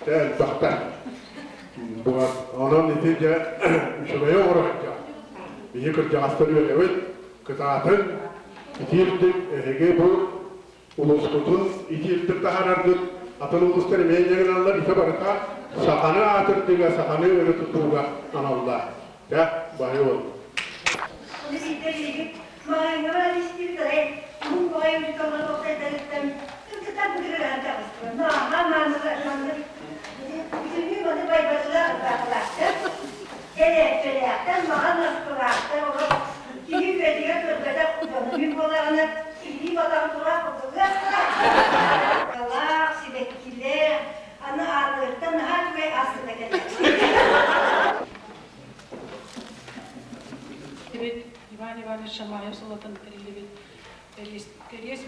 Дьэ элбэхтэр. Бугар онон ити дьэ үчүгэйи оҥоро сылдьар. Биһи кырдьаҕастар үөрэбит, кытаатын, итиирдик эһиги бу улууспутун итиирдик таһаараргыт атын улуустар эмиэ инньэ гыналлар ити барыта саханы аатырдыыга, саханы өрө тутууга аналлаах. Дьэ, баһыы буоллун. Ону биирдэ биһиги маҕаһыыҥҥа баран истибит арай уһун баҕайы учууталлар уопсайдарыттан кыргыттар бытыгыраһан таҕыстылар. Нааһаа маанылар маннык бүтүннүү маны байбатылар ырбаахылаахтар, кэлээппэлээхтэр, маҕан наскылаахтар олох киһи үйэтигэр көрбөтөх дьоно мин буоллаҕына илии батан тураах курдук ыастаах сибэккилээх аны аатырыттан наһаа үчүгэй ас сыта кэлэр. Иван Иванович Шамаев солотун тэриллибит кэриэс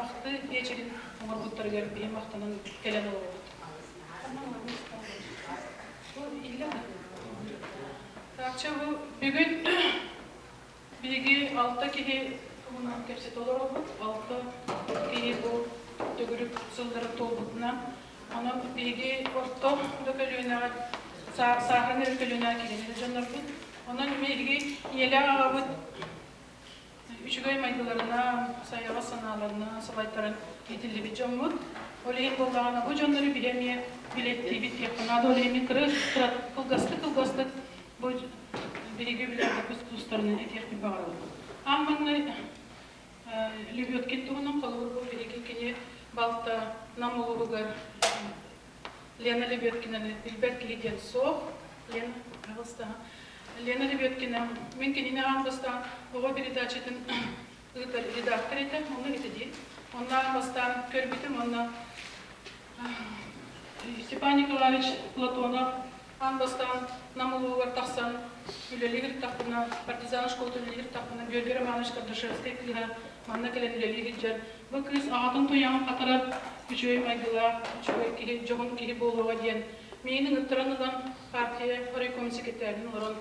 ахтыы биэчэрин оҥорбуттарыгар биһи махтанан кэлэн олоробут. Таачча бу бүгүн биһиги алта киһи туһунан кэпсэтэ олоробут. Алта киһи бу төгүрүк сыллары туолбутунан. Онон биһиги орто да көлүөнэҕэ сааһыран эрэр көлүөнэҕэ киирэн дьоннорбут. Онон биһиги ийэлээх аҕабыт үчүгэй майгыларынан, сайаҕас санааларынан салайтаран иитиллибит дьоммут. Ол иһин буоллаҕына бу дьоннору биһи эмиэ билэттиибит диэххэ наада. Ол иһин кыра кылгастык-кылгастык бу биһиги билэрбит тустарынан этиэхпин баҕарабын. Аан маҥнай Лебедкин туһунан холобур бу биһиги кини балта Нам улууһугар Лена Лебедкинаны билбэт киһи диэн суох. Лена, пожалуйста. Лена Лебедкина, мин кинини аан бастаан оҕо передачатын ыытар редактор этэ, онно ити дии. Онно аан бастаан көрбүтүм, онно Степан Николаевич Платонов аан бастаан Нам улууһугар тахсан үлэлии сырыттахпына, партизан школата үлэлии сырыттахпына, Георгий Романович Кардашевскай кыыһа манна кэлэн үлэлии сылдьар. Бу кыыс аҕатын туйаҕын хатарар үчүгэй майгылаах, үчүгэй киһи, дьоһун киһи буолуоҕа диэн миигин ыҥыттаран ылан партия райком секретарин олорон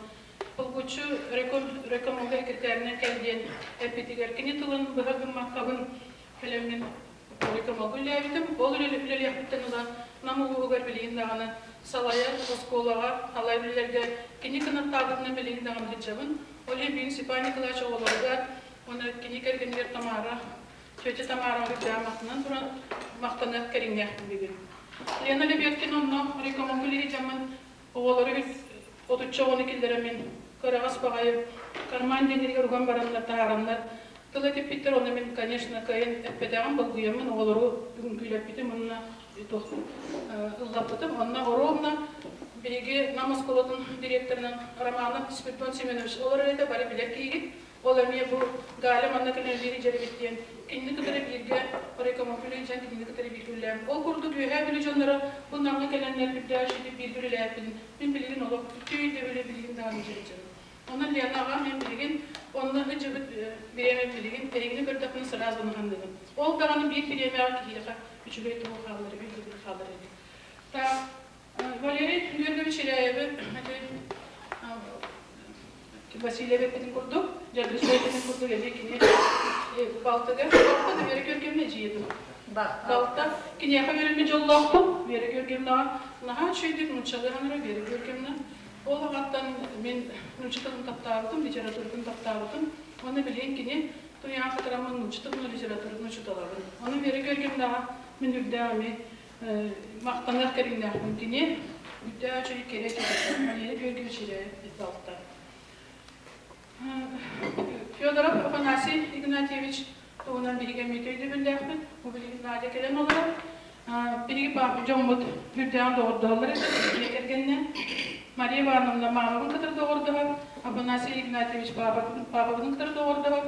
булгуччу райком райкомолга секретарынан кэл диэн эппитигэр кини тылын быһа гыммаккабын кэлэммин райкомолга үлэлээбитим. Ол үлэлиэхпиттэн ыла Нам улууһугар билигин даҕаны салайар оскуолаҕа халай үлэлэргэ кини кынаттаабытынан билигин даҕаны сылдьабын. Ол иһин бүгүн Степан Николаевич оҕолоругар уонна кини кэргэнигэр Тамара Тетя Тамараҕа үрдээх махтанан туран махтаныах кэриҥнээхпин бүгүн. Лена Лебедкина онно рекомендую дьаммын оҕолору отучча оҕону киллэрэммин кыараҕас баҕайы карман диэннэригэр уган бараннар таһаараннар тыл этиппиттэр онно мин конечно кыайан эппэтэҕим долгуйаммын оҕолору үҥкүүлэппитим уонна туох ыллаппытым онно ровно биһиги Нам оскуолатын директорынан Романов Спиридон Семенович олорор этэ бары билэр киһигит Ол эмиэ бу Галя манна кэлэн биир дьэрибит диэн кинини кытары бииргэ рекомендуй дьон кинини кытары бииргэ үлэлээн. Ол курдук Үөһээ Бүлүү дьонноро бу Намҥа кэлэннэр үрдээх үчүгэй бииргэ үлэлээппин мин билигин олох үтүө өйдөбүлү билигин даҕаны дьылдьабын. Онон Ленаҕа мен билигин онно сылдьыбыт бириэмэм билигин эһигини көрдөхпүнэ сразу наһанныбын. Ол даҕаны биир бириэмэҕэ киһиэхэ үчүгэй туһу хааллар, өйдөбүл хаалар эбит. Так, Валерий Георгиевич Чиряевы Васильев эппитин курдук, Дьаргыстай эппитин курдук эмиэ кини балтыга балта да Вера Георгиевна эдьиийэ дуо? Балта. Киниэхэ үөрэммит дьоллоохпун Вера Георгиевнаҕа наһаа үчүгэйдик нууччалыы хаҥара Вера Георгиевна. Ол аҕаттан мин нуучча тылын таптаабытым, литературатын таптаабытым. Уонна билигин кини туйаан хатыраммын нуучча тылын литературатын учууталабын. Ону Вера Георгиевнаҕа мин үрдээх эмиэ махтаныах кэриҥнээхпин кини үрдээх үчүгэй кэрэ киһи Валерий Георгиевич Ильяев балта. Федоров Афанасий Игнатьевич туһунан биһиги эмиэ өйдөбүллээхпит. Бу билигин Надя кэлэн олорор. Биһиги дьоммут үрдээҕин доҕордоһоллор этэ, дьиэ кэргэнинэн. Мария Ивановна маамабын кытары доҕордоһор, Афанасий Игнатьевич паапабытын кытары доҕордоһор.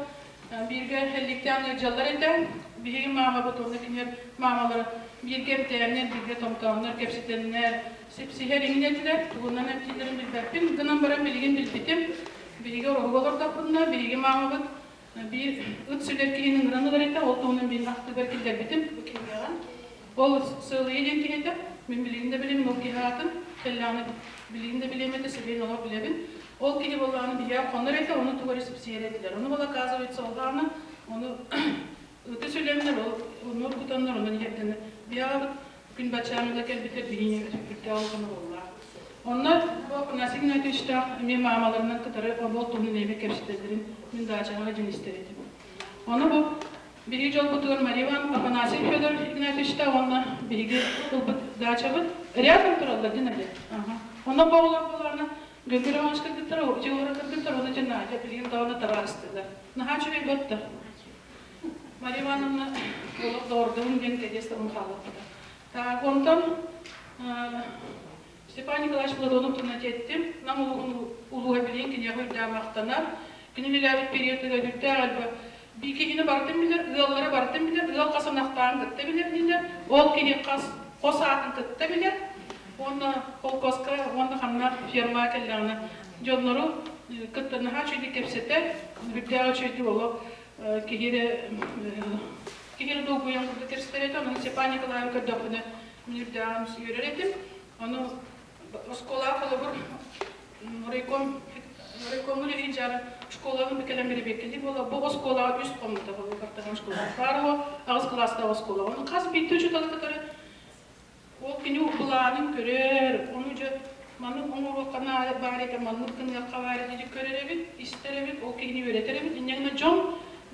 Бииргэ элликтээн ыалдьаллар этэ. Биһиги маамабыт уонна кинилэр маамалара бииргэ эмтээннэр, бииргэ томтооннор, кэпсэтэннэр, сипсиһэр иҥин этилэр. Тугунан эмтииллэрин билбэппин. Гынан баран билигин билбитим. Биһиги ороһуга олордохпутуна, биһиги маамабыт биир ыт сүлэр киһини ыҥыран ылар этэ. Ол туһунан биир ахтыыбар киллэрбитим бу кинигэҕэ. Ол сыалыйа диэн киһи этэ. Мин билигин да билим ол киһи аатын. Кэллэҕинэ билигин да билиэм этэ, сэбиэн олох билэбин. Ол киһи буоллаҕына биһиэхэ хонор этэ, ону тугу эрэ сипсийэр этилэр. Ону был оказывается оллаҕына, ону ыты сүлэннэр, ол ону оргутаннар, онон иһэрдэннэр. Биһиэхэ. Күн баччааҥҥыта кэлбитэ биһиги үрдээх улахан оруоллаах. Онно бу Афанасий Игнатьевичтаах эмиэ маамаларынан кытары обол туһунан эмиэ кэпсэтэллэрин мин даачаҕа дьин истэр этим. Ону бу биһиги дьолбутугар Мария Ивановна Афанасий Федор Игнатьевичтаах уонна биһиги ылбыт даачабыт рядом тураллар дин эле. Онно бу оҕолор буолаана Георгий Романович кыргыттар, Егора кыргыттар, уонна дьэ Надя билигин даҕаны табаарыстыылар. Наһаа үчүгэй буотта. Мария Ивановна олох доҕордоһун диэн кэриэс тылын хаалларбыта. Так, онтон Степан Николаевич Платонов туһунан эттим. Нам улууһун улууһа билигин киниэхэ үрдээх махтанар. Кини үлэлээбит периодыгар үрдээх элбэх би киһини барытын билэр, ыаллары барытын билэр, ыал хас ынахтааҕын кытта билэр дииллэр. Ол киһи хас хос аатын кытта билэр. Уонна холкуоска уонна ханна фермаҕа кэллэҕинэ дьоннору кытта наһаа үчүгэйдик кэпсэтэр, үрдээх үчүгэйдик олох киһи эрэ киһи эрэ долгуйан курдук кэпсэтэр этэ. Онон Степан Николаевы көрдөхпүнэ мин үрдээҕим үөрэр этим. Ону оскуолаҕа холобур райком райкомҥа үлэлиир дьаара школаҕа кэлэн бэрэбиэркэлии буола бу оскуолаҕа үс хоммута буолла картахан школа баар аҕыс кылаастаах оскуола ону хас биирдии учууталы кытары Ол кини былаанын көрөр, ону дьэ маннык оҥоруохха наада баар этэ, маннык гыныахха баар этэ диэн көрөр эбит, истэр эбит, ол киһини үөрэтэр эбит. Инньэ гынан дьон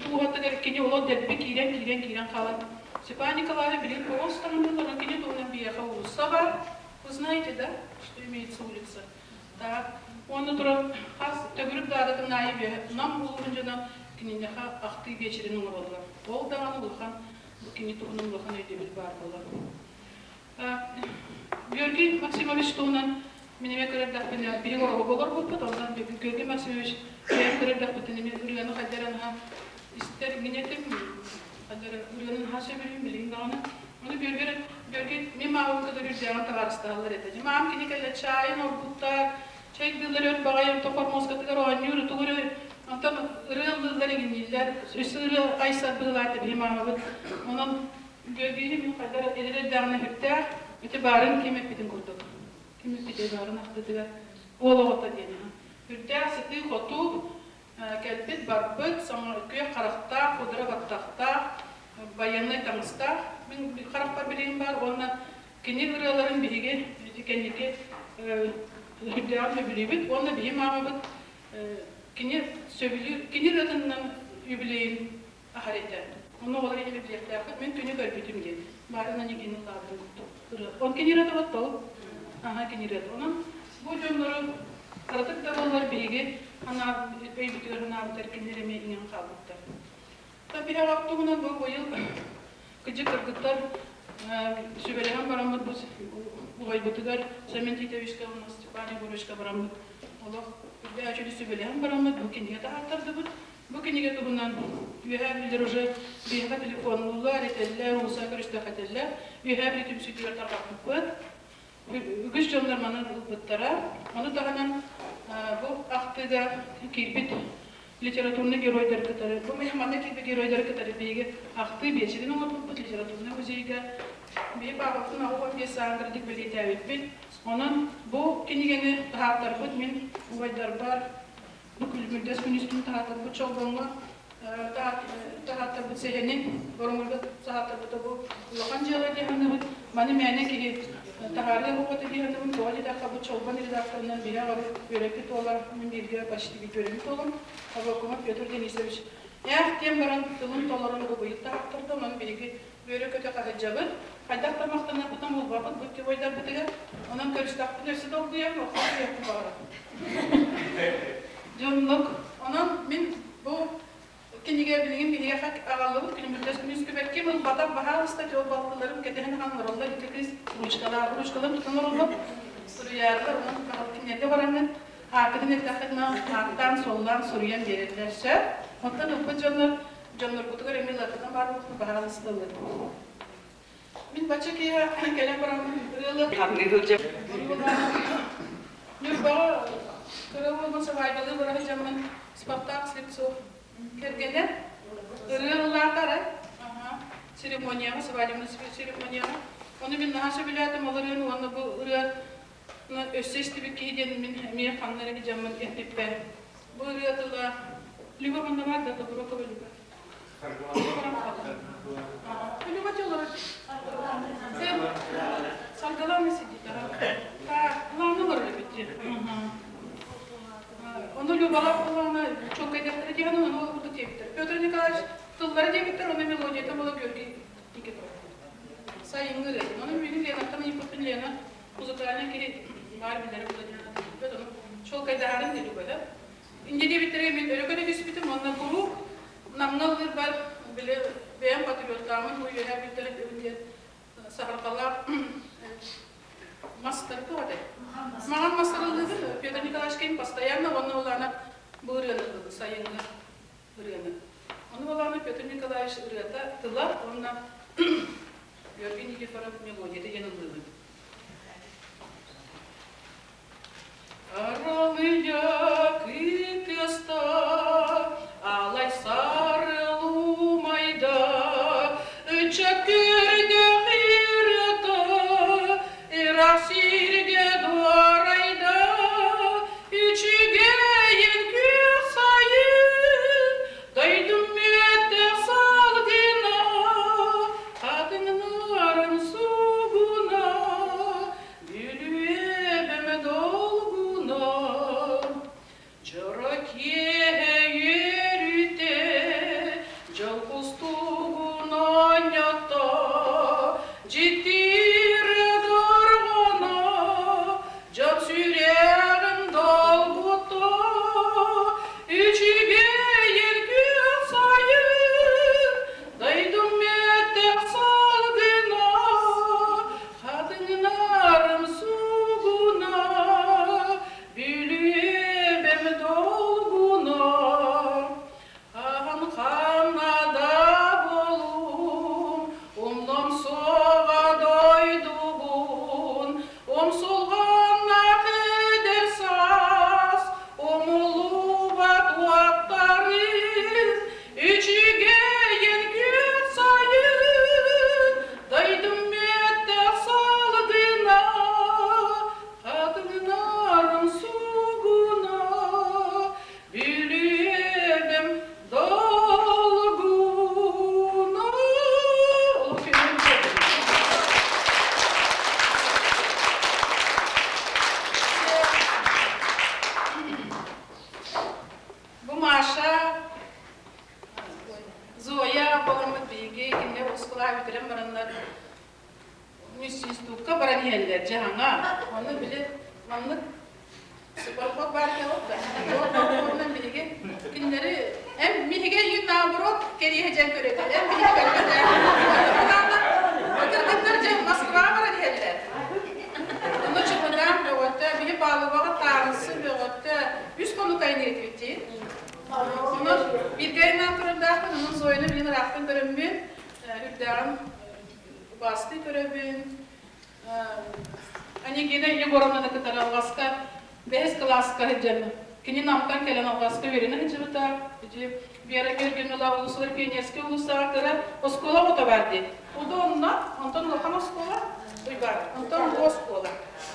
дууһатыгар кини олох дэлби киирэн, киирэн, киирэн хаалан Степан Николаевич билигин просто онон кини туһунан биһиэхэ уулусса баар. Вы знаете, да, что имеется улица? Так, уонна туран хас төгүрүк даадатын аайы үөһэ Нам улууһун дьоно киниэхэ ахтыы биэчэрин оҥороллор. Ол даҕаны улахан Бу кини туһунан улахан өйдөбүл баар буолар. Георгий Максимович туһунан мин эмиэ көрөрдөхпүнэ, биһиги ороһуга олорбуппут, онон Георгий Максимович бэйэм көрөрдөхпүтүн эмиэ ырыаны хайдаран истэр гинэтим, хайдара ырыаны наһаа сөбүлүүм билигин даҕаны. Ону Георгий, Георгий мин маамабын кытары үрдээҕин табаарыстаһаллар этэ. Маам кини кэллэ чаайын оргуттар, чайдыыллар өр баҕайы онтон хормуоскатыгар оонньуур, тугу эрэ онтон ырыа ыллыыллар иҥиннииллэр, үс ырыа айсар быһыылаах биһи маамабыт. Онон Георгийы мин хайдар эдэр эрдэҕинэ сүрдээх ити баарын ким эппитин курдук. Ким эппитэ баарын ахтытыгар уол оҕото диэн. Сүрдээх сытыы-хотуу кэлбит барбыт, күөх харахтаах, кудра баттахтаах, байыаннай таҥастаах. Мин харахпар билигин баар уонна Кини ырыаларын биһиги ити кэнники үрдээҕин сөбүлүүбүт уонна биһи маамабыт кини сөбүлүүр кини ырыатынан юбилейын аһар этэ. Ону оҕолор ийэм билиэхтээххит мин күнү көрбүтүм диэн. Баарын Онегины ыллаабытын курдук ырыа. Он кини ырыата вот Аха кини ырыата. Онон бу дьоннору кыратык да буоллар биһиги анаа өйбүтүгэр анаабытар кинилэр эмиэ иҥэн хаалбыттар. Биһиги туһунан бу быйыл кыдьык кыргыттар сүбэлэһэн бараммыт бу убайбытыгар Семен Титовичка уонна Степан Егоровичка бараммыт олох үрдээх үчүгэй сүбэлэһэн бараммыт бу кинигэ таһааттардыбыт. Бу кинигэ туһунан Үөһээ Бүлүүлэр уже биһиэхэ телефоннууллар, этэллэр, уулусса көрүстэх этэллэр. Үөһээ Бүлүү түмсүүтүгэр тарҕаппыппыт. Үгүс дьоннор маны ылбыттара. Ону таһынан бу ахтыыга киирбит литературнай геройдары кытары, бу манна киирбит геройдары кытары биһиги ахтыы биэчэрин оҥорбуппут литературнай музейга. Биһи паапабытын 85 сааһын кырдьык бэлиэтээбиппит. Онон бу кинигэни таһааттарбыт мин убайдарбар бу күлүмүрдэс күнүстүн таһааттарбыт чолбоҥҥо таһааттарбыт сэһэнин боруҥурга таһааттарбыта бу улахан дьыала дии саныыбыт. Маны мээнэ киһи таһаарыа буолбата дии саныыбын. Тоҕо диэтэххэ бу Чолбон редакторынан биһи аҕабыт үөрэппит уола, мин бииргэ почти үөрэппит уолум Аввакумов Петр Денисович ээх диэн баран тылын толорон убайын таһааттарда. Онон биһиги үөрэ-көтө хаһыдьабыт. Хайдах да махтанарбытын булбаппыт бу геройдарбытыгар. Онон көрүстэхпин өссө долгуйам, охсон суйахпын баҕарабын. Дьоннук. Онон мин бу кинигэ билигин биһиэхэ аҕаллыбыт күнүмүрдэс күнүскүбэр ким ылбатах баһаалыста ол балтыларым кэтэһэн ахан олороллор икки кыыс ручкалаах ручкаларын тутан олороллор суруйаарлар онон кинилэргэ бараҥҥын ааккытын эттэххитинэ ааттаан суоллаан суруйан биэрэллэр сөп оттон ылбыт дьоннор дьонноргутугар эмиэ ыларгытын баар буолуохтун баһаалыста ылын Мин бачча киэһэ кэлэн бараммын ырыалар Ньурбаҕа кыра уолбун сыбаайбалыы бара сылдьаммын Спартак Слепцов кэргэнэ ырыа ыллаатар церемонияҕа свадебный церемонияҕа ону мин наһаа сөбүлээтим ол ырыаны уонна бу ырыа өссө истибит киһи диэн мин эмиэ ханна эрэ дьаммын эппиппэр бу ырыа тыла Люба манна баар да Тобурокова Люба. Саргылана сидит. Так, лана олорор эбит. Ону Любалаах буоллаҕына чуолкайдыахтара диэн ону ол курдук диэбиттэр. Петр Николаевич тыллара диэбиттэр, ону мелодията буола Георгий Никифоров. Сайыҥҥы ырыа. Ону миигин Ленаттан ыйыппыппын Лена музыкальнай киһи баар билэрэ буолла диэн ыйыппыт. Ону чуолкайдаһарын диэн Люба да. Инньэ диэбиттэрэ мин өрө көтө түспүтүм уонна куруук Намҥа ыллыырбар били бэйэм патриоттааммын бу үөһээ бүттэрин диэн саһарҕалаах мастары туох этэй? Маҥан мастары ыллыыбын. Петр Николаевич Ким постоянно уонна улаана бу ырыаны ыллыыбын, сайыҥҥы ырыаны. Ону улаана Петр Николаевич ырыата тыла уонна Георгий Никифоров мелодията диэн ыллыыбын. Аралыйа кытыаста, алай сарылумайда, ыччат көрдөх ырыата, ыраах сиргэ дуорайда, үчүгэйин күөх сайын, дойдум мүөттээх салгына, хатыҥнарын сугуна, Бүлүүэбэм долгуна, дьоро киэһэ үөрүүтэ, дьол кустугун оонньото, дьиктиирэ дорҕоно, дьон сүрэҕин долгута, үчүгэйин күөх сайын, дойдум мүөттээх салгына, Хатыҥнарым суугуна, Бүлүүбэм долгуна, Хаһан ханна да буолуум, Умнуом суоҕа дойдубун, Умсулҕаннаах эдэр саас, Умуллубат уоттарын, Үчүгэйин күөх сайын, Дойдум мүөттээх салгына, Хатыҥнарым суугуна, Бүлүүэбэм долгуна. Бу Маша Зоя буоламмыт биһиги кинилэр оскуола бүтэрэн бараннар институкка баран иһэллэр дьаһаҥа. Онно били маннык супорход баар кэлок да. Онон биһиги кинилэри эм биһиги эйигин наоборот кэриэһэ дьэн көрөтө. Эм биһиги көрбөтө. Кыргыттар дьэ Москваҕа баран иһэллэр. Онно чемодан бөҕөтө, биһи палубаҕа таарысы бөҕөтө. Үс хонук айанныыр этибит дии. Онон бииргэ айаннаан турардаахпын, онон Зояны билин ыраахтан көрөммүн, үрдээҕин убаастыы көрөбүн. Анегина Егоровнаны кытары алҕаска бэһис кылааска сылдьан, кини Намтан кэлэн алҕаска үөрэнэ сылдьыбыта. Ити Вера Георгиевна улуусугар Пионерскай уулуссаҕа кыра оскуола оҕото баар дии. Ол онно, онтон улахан оскуола, Уйбаан, онтон бу оскуола.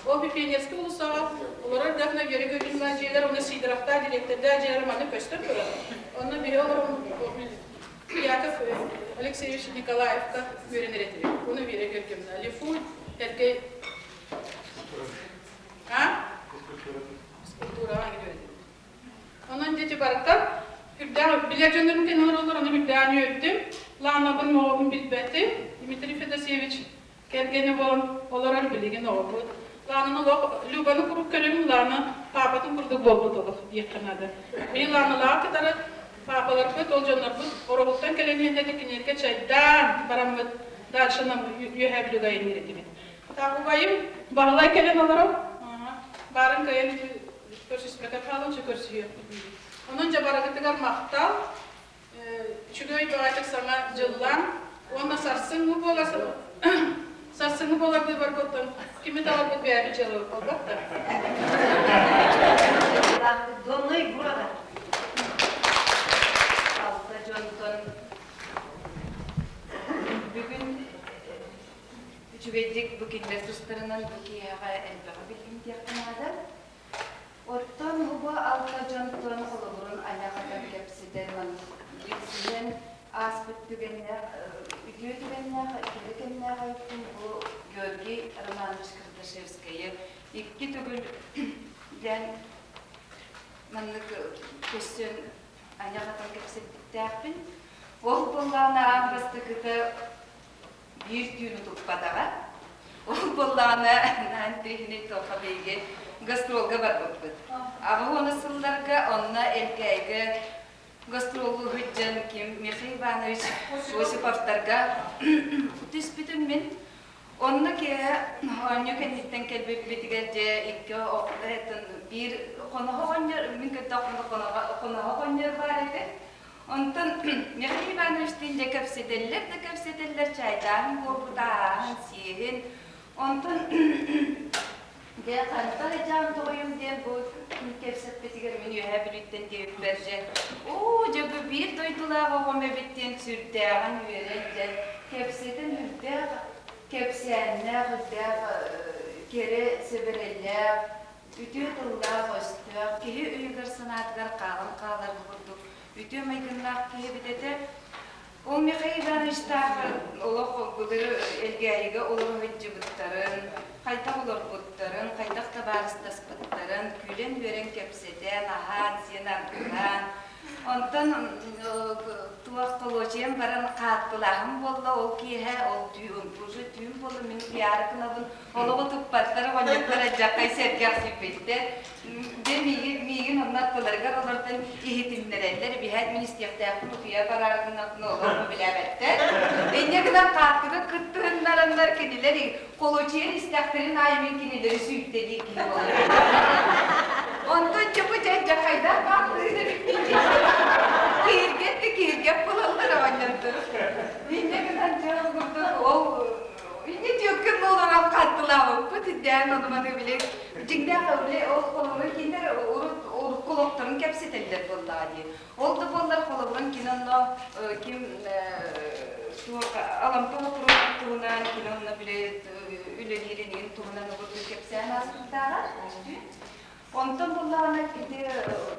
Ол Пионерскай уулуссаҕа олорор даҕаны Вера Георгиевна дьиэлэр уонна Сидоровтаах дириэктэрдээх дьиэлэр манна көстөн турар. Онно биһи олорон Яков Алексеевич Николаевка үөрэнэр этибит. Уну Вера Георгиевна. Лифу эргэ А? Физкультураҕа үөрэтибит. Онон дети барыта үрдээх билэр дьоннорум кэннин олороллор, ону үрдээн үөрдүм. Лаанабын, моҕобун билбэтим. Дмитрий Федосеевич кэргэнэ буолан олорор билигин оҕобут. Лаананы олох Любаны куруук көрөбүн, Лаана паапатын курдук буолбут олох диэххэ наада. Мин Лааналаах кытары паапаларбыт, ол дьоннорбут Ороһуттан кэлэн иһэннэр кинилэргэ чайдаан бараммыт дальше нам үөһээ Бүлүүгэ айанныыр этибит. Так убайым Баһылай кэлэн олорор. Баарын кыайан көрсүспэккэ хаалан көрсүһүөхпүт диибит. Онон дьэ барыгытыгар махтал. Үчүгэй бөҕөтүк саҥа дьыллаан уонна сарсыҥҥы буолар сарсыҥҥы буолар быыбарга оттон кими таларбыт бэйэбит дьыалабыт буолбат да. Донной города. Алта дьонтон бүгүн үчүгэйдик бу кинилэр тустарынан бу киэһэҕэ элбэҕи биллим диэххэ наада. Оттон бу алта дьонтон холобурун айах атан кэпсэтэн, маннык билсиһэн. ааспыт түгэннээх, үтүө түгэннээх, кэрэ кэмнээх эбиппин бу Георгий Романович Кардашевскайы икки төгүл диэн маннык көстөн айах атан кэпсэппиттээхпин. Ол буоллаҕына аан бастакыта биир түүн утуппатаҕа. Ол буоллаҕына наан тиһини тоха биһиги гастролга барбыппыт. Аҕыс сылларга онно Элгээйгэ гастроллуу сылдьан ким Михаил Иванович Осиповтарга түспүтүм мин. Онно киэһэ оонньуу кэнниттэн кэлбиппитигэр дьэ икки биир хоноһо оҕонньор, мин кытта хоноһо оҕонньор баар этэ. Онтон Михаил Ивановичтыын дьэ кэпсэтэллэр да кэпсэтэллэр, чайдааһын буолбута, ааһын, сиэһин. Онтон дьэ хантан эдьаан тоҕойум диэн бу кэпсэппитигэр мин Үөһээ Бүлүүттэн диэбиппэр дьэ оо дьэ бу биир дойдулаах оҕом эбит диэн сүрдээҕин үөрэн дьэ кэпсэтэн үрдээх кэпсээннээх үрдээх кэрэ сэбэрэлээх үтүө тыллаах-өстөөх киһи өйүгэр-санаатыгар хаалан хаалар курдук үтүө майгыннаах киһи эбит этэ. Ол Михаил Ивановичтаах олох былыр Элгээйигэ олоро сылдьыбыттарын, хайдах олорбуттарын, хайдах табаарыстаспыттарын күлэн-үөрэн кэпсэтэн, аһаан, сиэн аргылаан, онтон туох холуочуйан баран хааттылааһын буолла ол киэһэ, ол түүн, уже түүн буолла мин утуйаары гынабын, олоҕу туппаттар, оҕонньоттор алдьархай сэргэхсийбиттэр. Дьэ миигин, миигин онно аттыларыгар олордон иһитиннэрэллэр, эбиһээт мин истиэхтээхпин утуйа бараары гынабын, олох билээбэттэр. Инньэ гынан хааттыга кыттыһыннараннар кинилэр холуочуйан истэхтэрин аайы мин кинилэри сүүйтэлиир киһи буолар. Онтон дьэ бу дьэ дьахайдаах баахтыыр киһиргэт да киһиргэт буолаллар оҕонньоттор. Инньэ гынан дьэ ол курдук ол инньэ түөккүн буолан хаттылаабыппыт дээн ону маны били дьиҥнээх били ол холобур кинилэр урут урукку олохторун кэпсэтэллэр буоллаҕа дии. Ол да буоллар холобурун кини онно ким суох Алампа Хопуруонап туһунан кини онно били үлэлиирин иһин туһунан обургу кэпсээн ааспыттааҕа. Онтон буоллаҕына ити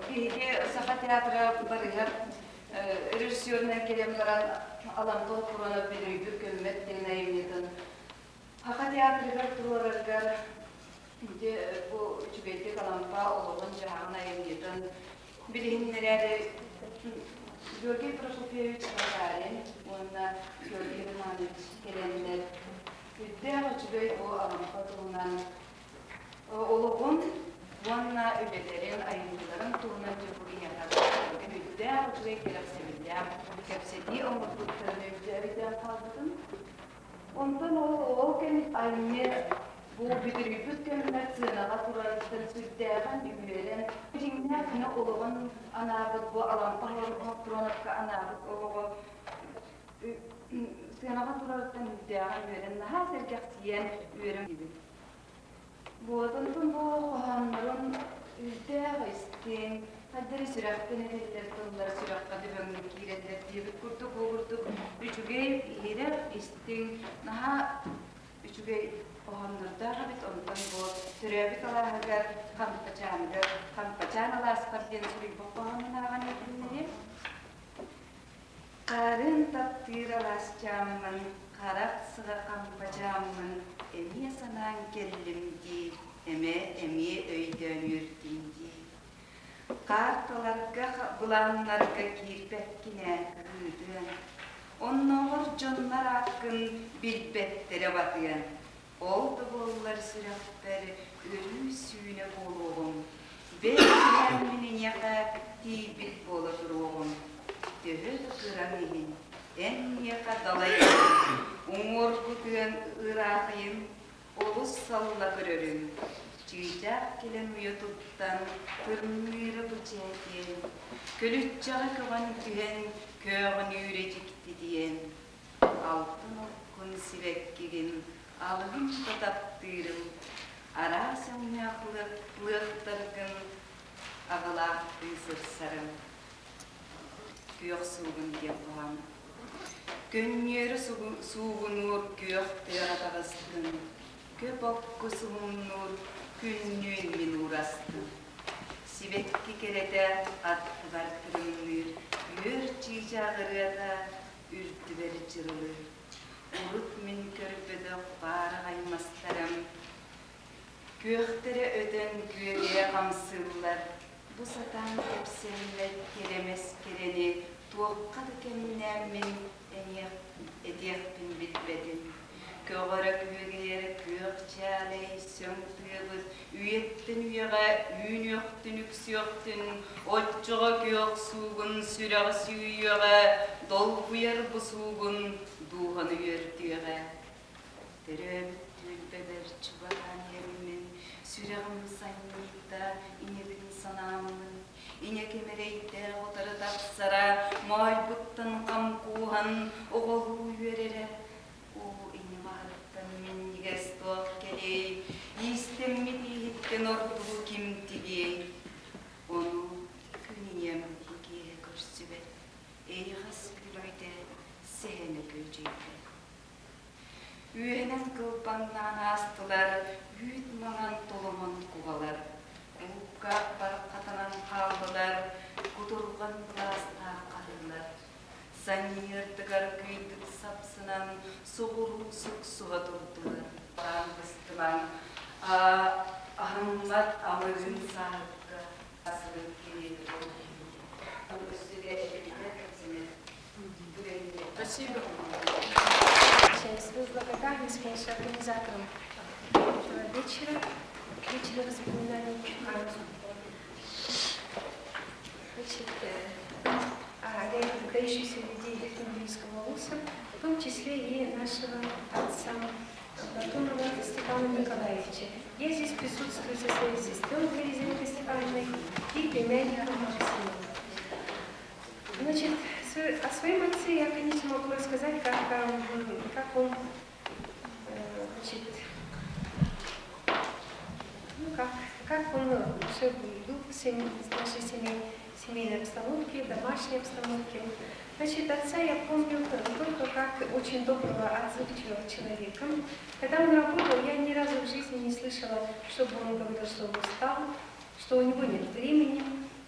биһиги Саха театра барыһар режиссерунан кэлэн баран Алампа Хопуруонап Бүлүүбүт көммөт диэн айымньытын Саха театрыгар туруорарыгар ити бу үчүгэйдик Алампа олоҕун-дьаһаҕын айымньытын билиһиннэрээри Георгий Прокопьевич Башарин уонна Георгий Романович кэлэннэр үрдээх үчүгэй бу Алампа туһунан олоҕун уонна үлэлэрин, айымньыларын туһунан дьокуһуйаҕа үрдээх үчүгэй кэрэхсэбиллээх кэпсэтии оҥорбуттарын өйдөөбүтэ хаалбытым. Онтон ол ол кэм айымньы бу бүтүрүйбүт кэмҥэ сыанаҕа турарыттан сүрдээҕин үөрэн, дьиҥнээх кини олоҕун анаабыт бу Алампа Хоппуруоновка анаабыт олоҕо сыанаҕа турарыттан сүрдээҕин үөрэн, наһаа сэргэхсийэн үөрэн Буотунтун бу хоһооннорун үрдээх истиҥ, хайдары сүрэхтэн этиллэр тыллар сүрэххэ дөбөҥнүк киирэллэр диэбит курдук ол курдук үчүгэй, иһирэх, истиҥ, наһаа үчүгэй хоһооннордоох эбит. Онтон бу төрөөбүт алааһыгар Хампачааныгар Хампачаан алааспар диэн суруйбут хоһоонун ааҕан иһитиннэриэм. Харын таптыыр алаасчааммын, харах сыҕа хампачааммын эмиэ санаан кэллим дии, эмэ эмиэ өйдөөн үөрдүм дии. Каарталарга, былааннарга киирбэккин ээ, кыһыытыан. Оннооҕор дьоннор ааккын билбэттэрэ батыан. Ол да буоллар сүрэхпэр өрүү сүүнэ буолуоҕум, бэл түһээммин эйиэхэ тиийбит буола туруоҕум. Төһө да кыраҥ иһин, эн миэхэ далай уҥуоргутуйан ыраахыйын олус салла көрөрүм. Чыычаах кэлэн уйа туттан, тырныыра бу чээтиэн, көлүччэҕэ көҕөн түһэн, көөҕүнүүрэ дьиктитиэн. Алтан оккун сибэккигин алыһын да таптыырым, араас өҥнөөх лыахтаргын аҕалаахтыы сырсарым. Күөх суугун диэн хоһоон. Көнньүөрү суугунуур күөх тыаҕа таҕыстым, көп окку суһумнуур күннүүн мин уурастым. Сибэкки кэрэтэ аттыбар тырымныыр, үөр чыычаах ырыата. Үрдүбэр дьырылыыр. Урут мин көрбөтөх баараҕай мастарым Күөхтэрэ өтөн күөгэйэ хамсыыллар, бу сатаан кэпсэммэт кэрэмэс кэрэни туохха да кэмнээммин этиэхпин билбэтим. Көҕөрө күөгэйэр күөх чээлэй сөҥ тыабыт үйэттэн үйэҕэ үүнүөхтүн үксүөхтүн, оччоҕо күөх суугун сүрэҕи сүүйүөҕэ, долгуйар бу суугун дууһаны үөрдүөҕэ. Төрөөбүт түөлбэбэр чугаһаан иһэммин, сүрэҕим санньыйда, ийэбин санааммын, ийэ кэмэрэйдээх утары тахсара, моойбуттан хам кууһан оҕолуу үөрэрэ. Оо, ийэм аһыттан минньигэс туох кэлиэй, иистэммит ииһиттэн ордугу ким тигиэй? Ону күн ийэм киэһэ көрсүбэт, эйэҕэс күлүүтэ сэһэнэ күөдьүйбэт. Үөһэнэн кылбаҥнаан аастылар, үүт маҥан толомон кубалар, кулукка бараххатанан хааллылар, кутурҕан былаастаах хаһыылар. Санньыардыгар кыйдык сапсынан, соҕуруу суксуһа турдулар. Баран быстымаҥ, аһыммат амырыын сааһыкка асылын кириэти Спасибо. Свою благодарность, конечно, организаторам этого вечера, вечера воспоминаний значит, о выдающихся людей Евангельского вуза, в том числе и нашего отца Платонова Степана Николаевича. Я здесь присутствую со своей сестренкой Елизаветой Степановной и племянником Максимом. Значит, о своем отце я, конечно, могу рассказать, как, как он, значит, ну, как, как он вообще был в нашей семье, семейной обстановке, домашней обстановке. Значит, отца я помню только как очень доброго, отзывчивого человека. Когда он работал, я ни разу в жизни не слышала, чтобы он говорил, что он устал, что у него нет времени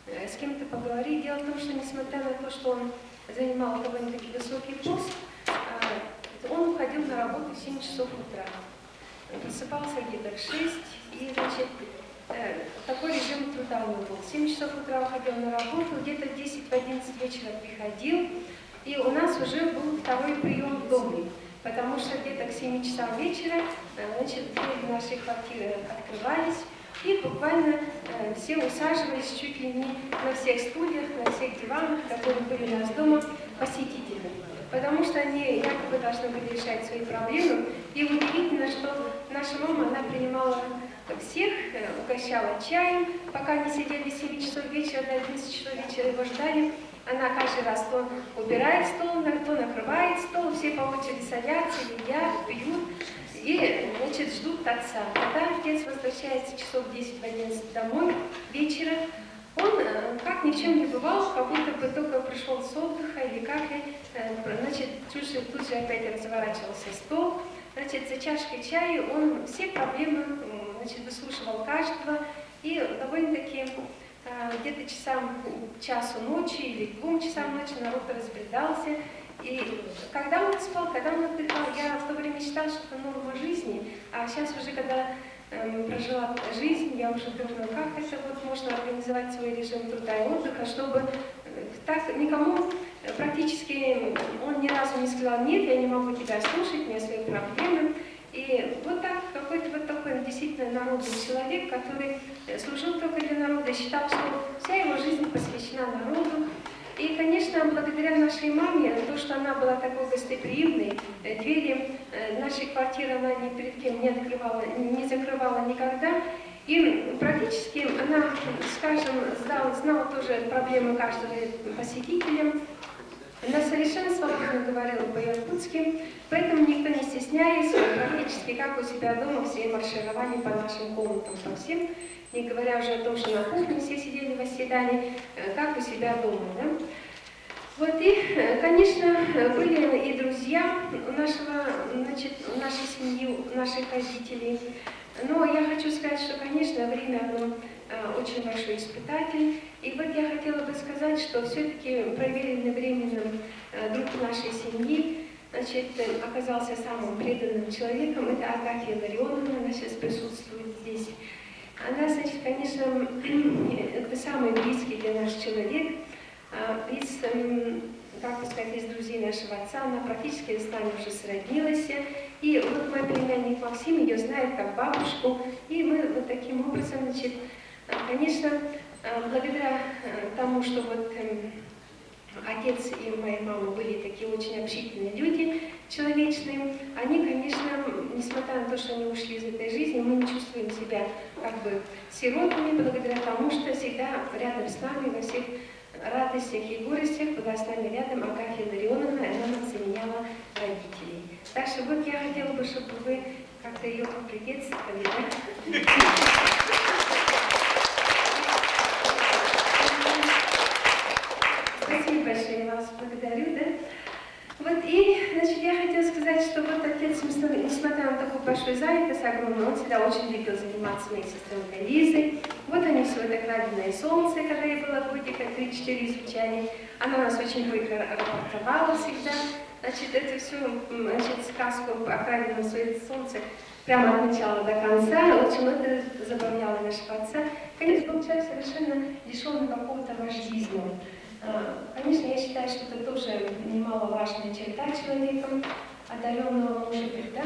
с кем-то поговорить. Дело в том, что несмотря на то, что он занимал довольно-таки высокий пост, он уходил на работу в 7 часов утра. Просыпался где-то в 6, и, значит, такой режим труда у него был. В 7 часов утра уходил на работу, где-то в 10-11 вечера приходил, и у нас уже был второй прием в доме, потому что где-то к 7 часам вечера, значит, двери нашей квартиры открывались, и буквально все усаживались чуть ли не на всех стульях, на всех диванах, которые были у нас дома, посетители. Потому что они якобы должны были решать свои проблемы. И удивительно, что наша мама, она принимала всех, угощала чаем, пока они сидели с 7 часов вечера до 11 часов вечера его ждали. Она каждый раз то убирает стол, то накрывает стол, все по очереди садятся, едят, пьют и, значит, ждут отца. Когда отец возвращается часов 10-11 домой вечера, он, как ни в чем не бывал, как будто бы только пришел с отдыха или как, значит, тут же, тут же опять разворачивался стол. Значит, за чашкой чая он все проблемы, значит, выслушивал каждого и довольно-таки где-то часам, часу ночи или к 2 часам ночи народ разбредался. И когда он спал, когда он отдыхал, я в то время считала, что это норма жизни, а сейчас уже, когда прожила жизнь, я уже думаю, как это вот можно организовать свой режим труда и отдыха, чтобы так никому практически он ни разу не сказал: нет, я не могу тебя слушать, у меня свои проблемы. И вот так, какой-то вот такой действительно народный человек, который служил только для народа, считал, что вся его жизнь посвящена народу. И, конечно, благодаря нашей маме, то, что она была такой гостеприимной, двери нашей квартиры она ни перед кем не открывала, не закрывала никогда. И практически она, скажем, знала, знала тоже проблемы каждого посетителя. Она совершенно свободно говорила по-якутски, поэтому никто не стесняясь, практически как у себя дома все маршировали по нашим комнатам, по всем, не говоря уже о том, что на кухне все сидели в оседании, как у себя дома. Да? Вот и, конечно, были и друзья у нашего, значит, у нашей семьи, у наших родителей. Но я хочу сказать, что, конечно, время оно очень большой испытатель. И вот я хотела бы сказать, что все-таки проверенный временем друг нашей семьи, значит, оказался самым преданным человеком. Это Агафья Ларионовна, она сейчас присутствует здесь. Она, значит, конечно, это самый близкий для нас человек. Из, как сказать, из друзей нашего отца, она практически с нами уже сроднилась. И вот мой племянник Максим ее знает как бабушку. И мы вот таким образом, значит, конечно, благодаря тому, что вот отец и моя мама были такие очень общительные люди, человечные, они, конечно, несмотря на то, что они ушли из этой жизни, мы не чувствуем себя как бы сиротами, благодаря тому, что всегда рядом с нами во всех радостях и горестях была с нами рядом Агафья Ларионовна, и она нам заменяла родителей. Так что вот я хотела бы, чтобы вы как-то ее поприветствовали. Да? Спасибо большое, я вас благодарю. Да? Вот и, значит, я хотела сказать, что вот отец, несмотря на такую большую занятость огромную, он всегда очень любил заниматься моей сестренкой Лизой. Вот они все это «Краденое солнце», когда ей было годика 3-4 изучали. Она нас очень бойко рапортовала всегда. Значит, это всю, значит, сказку о «Краденом солнце» прямо от начала до конца. Очень это забавляло нашего отца. Конечно, был человек совершенно лишенный какого-то вождизма. Конечно, я считаю, что это тоже немаловажная черта человека, одаренного, может быть, да?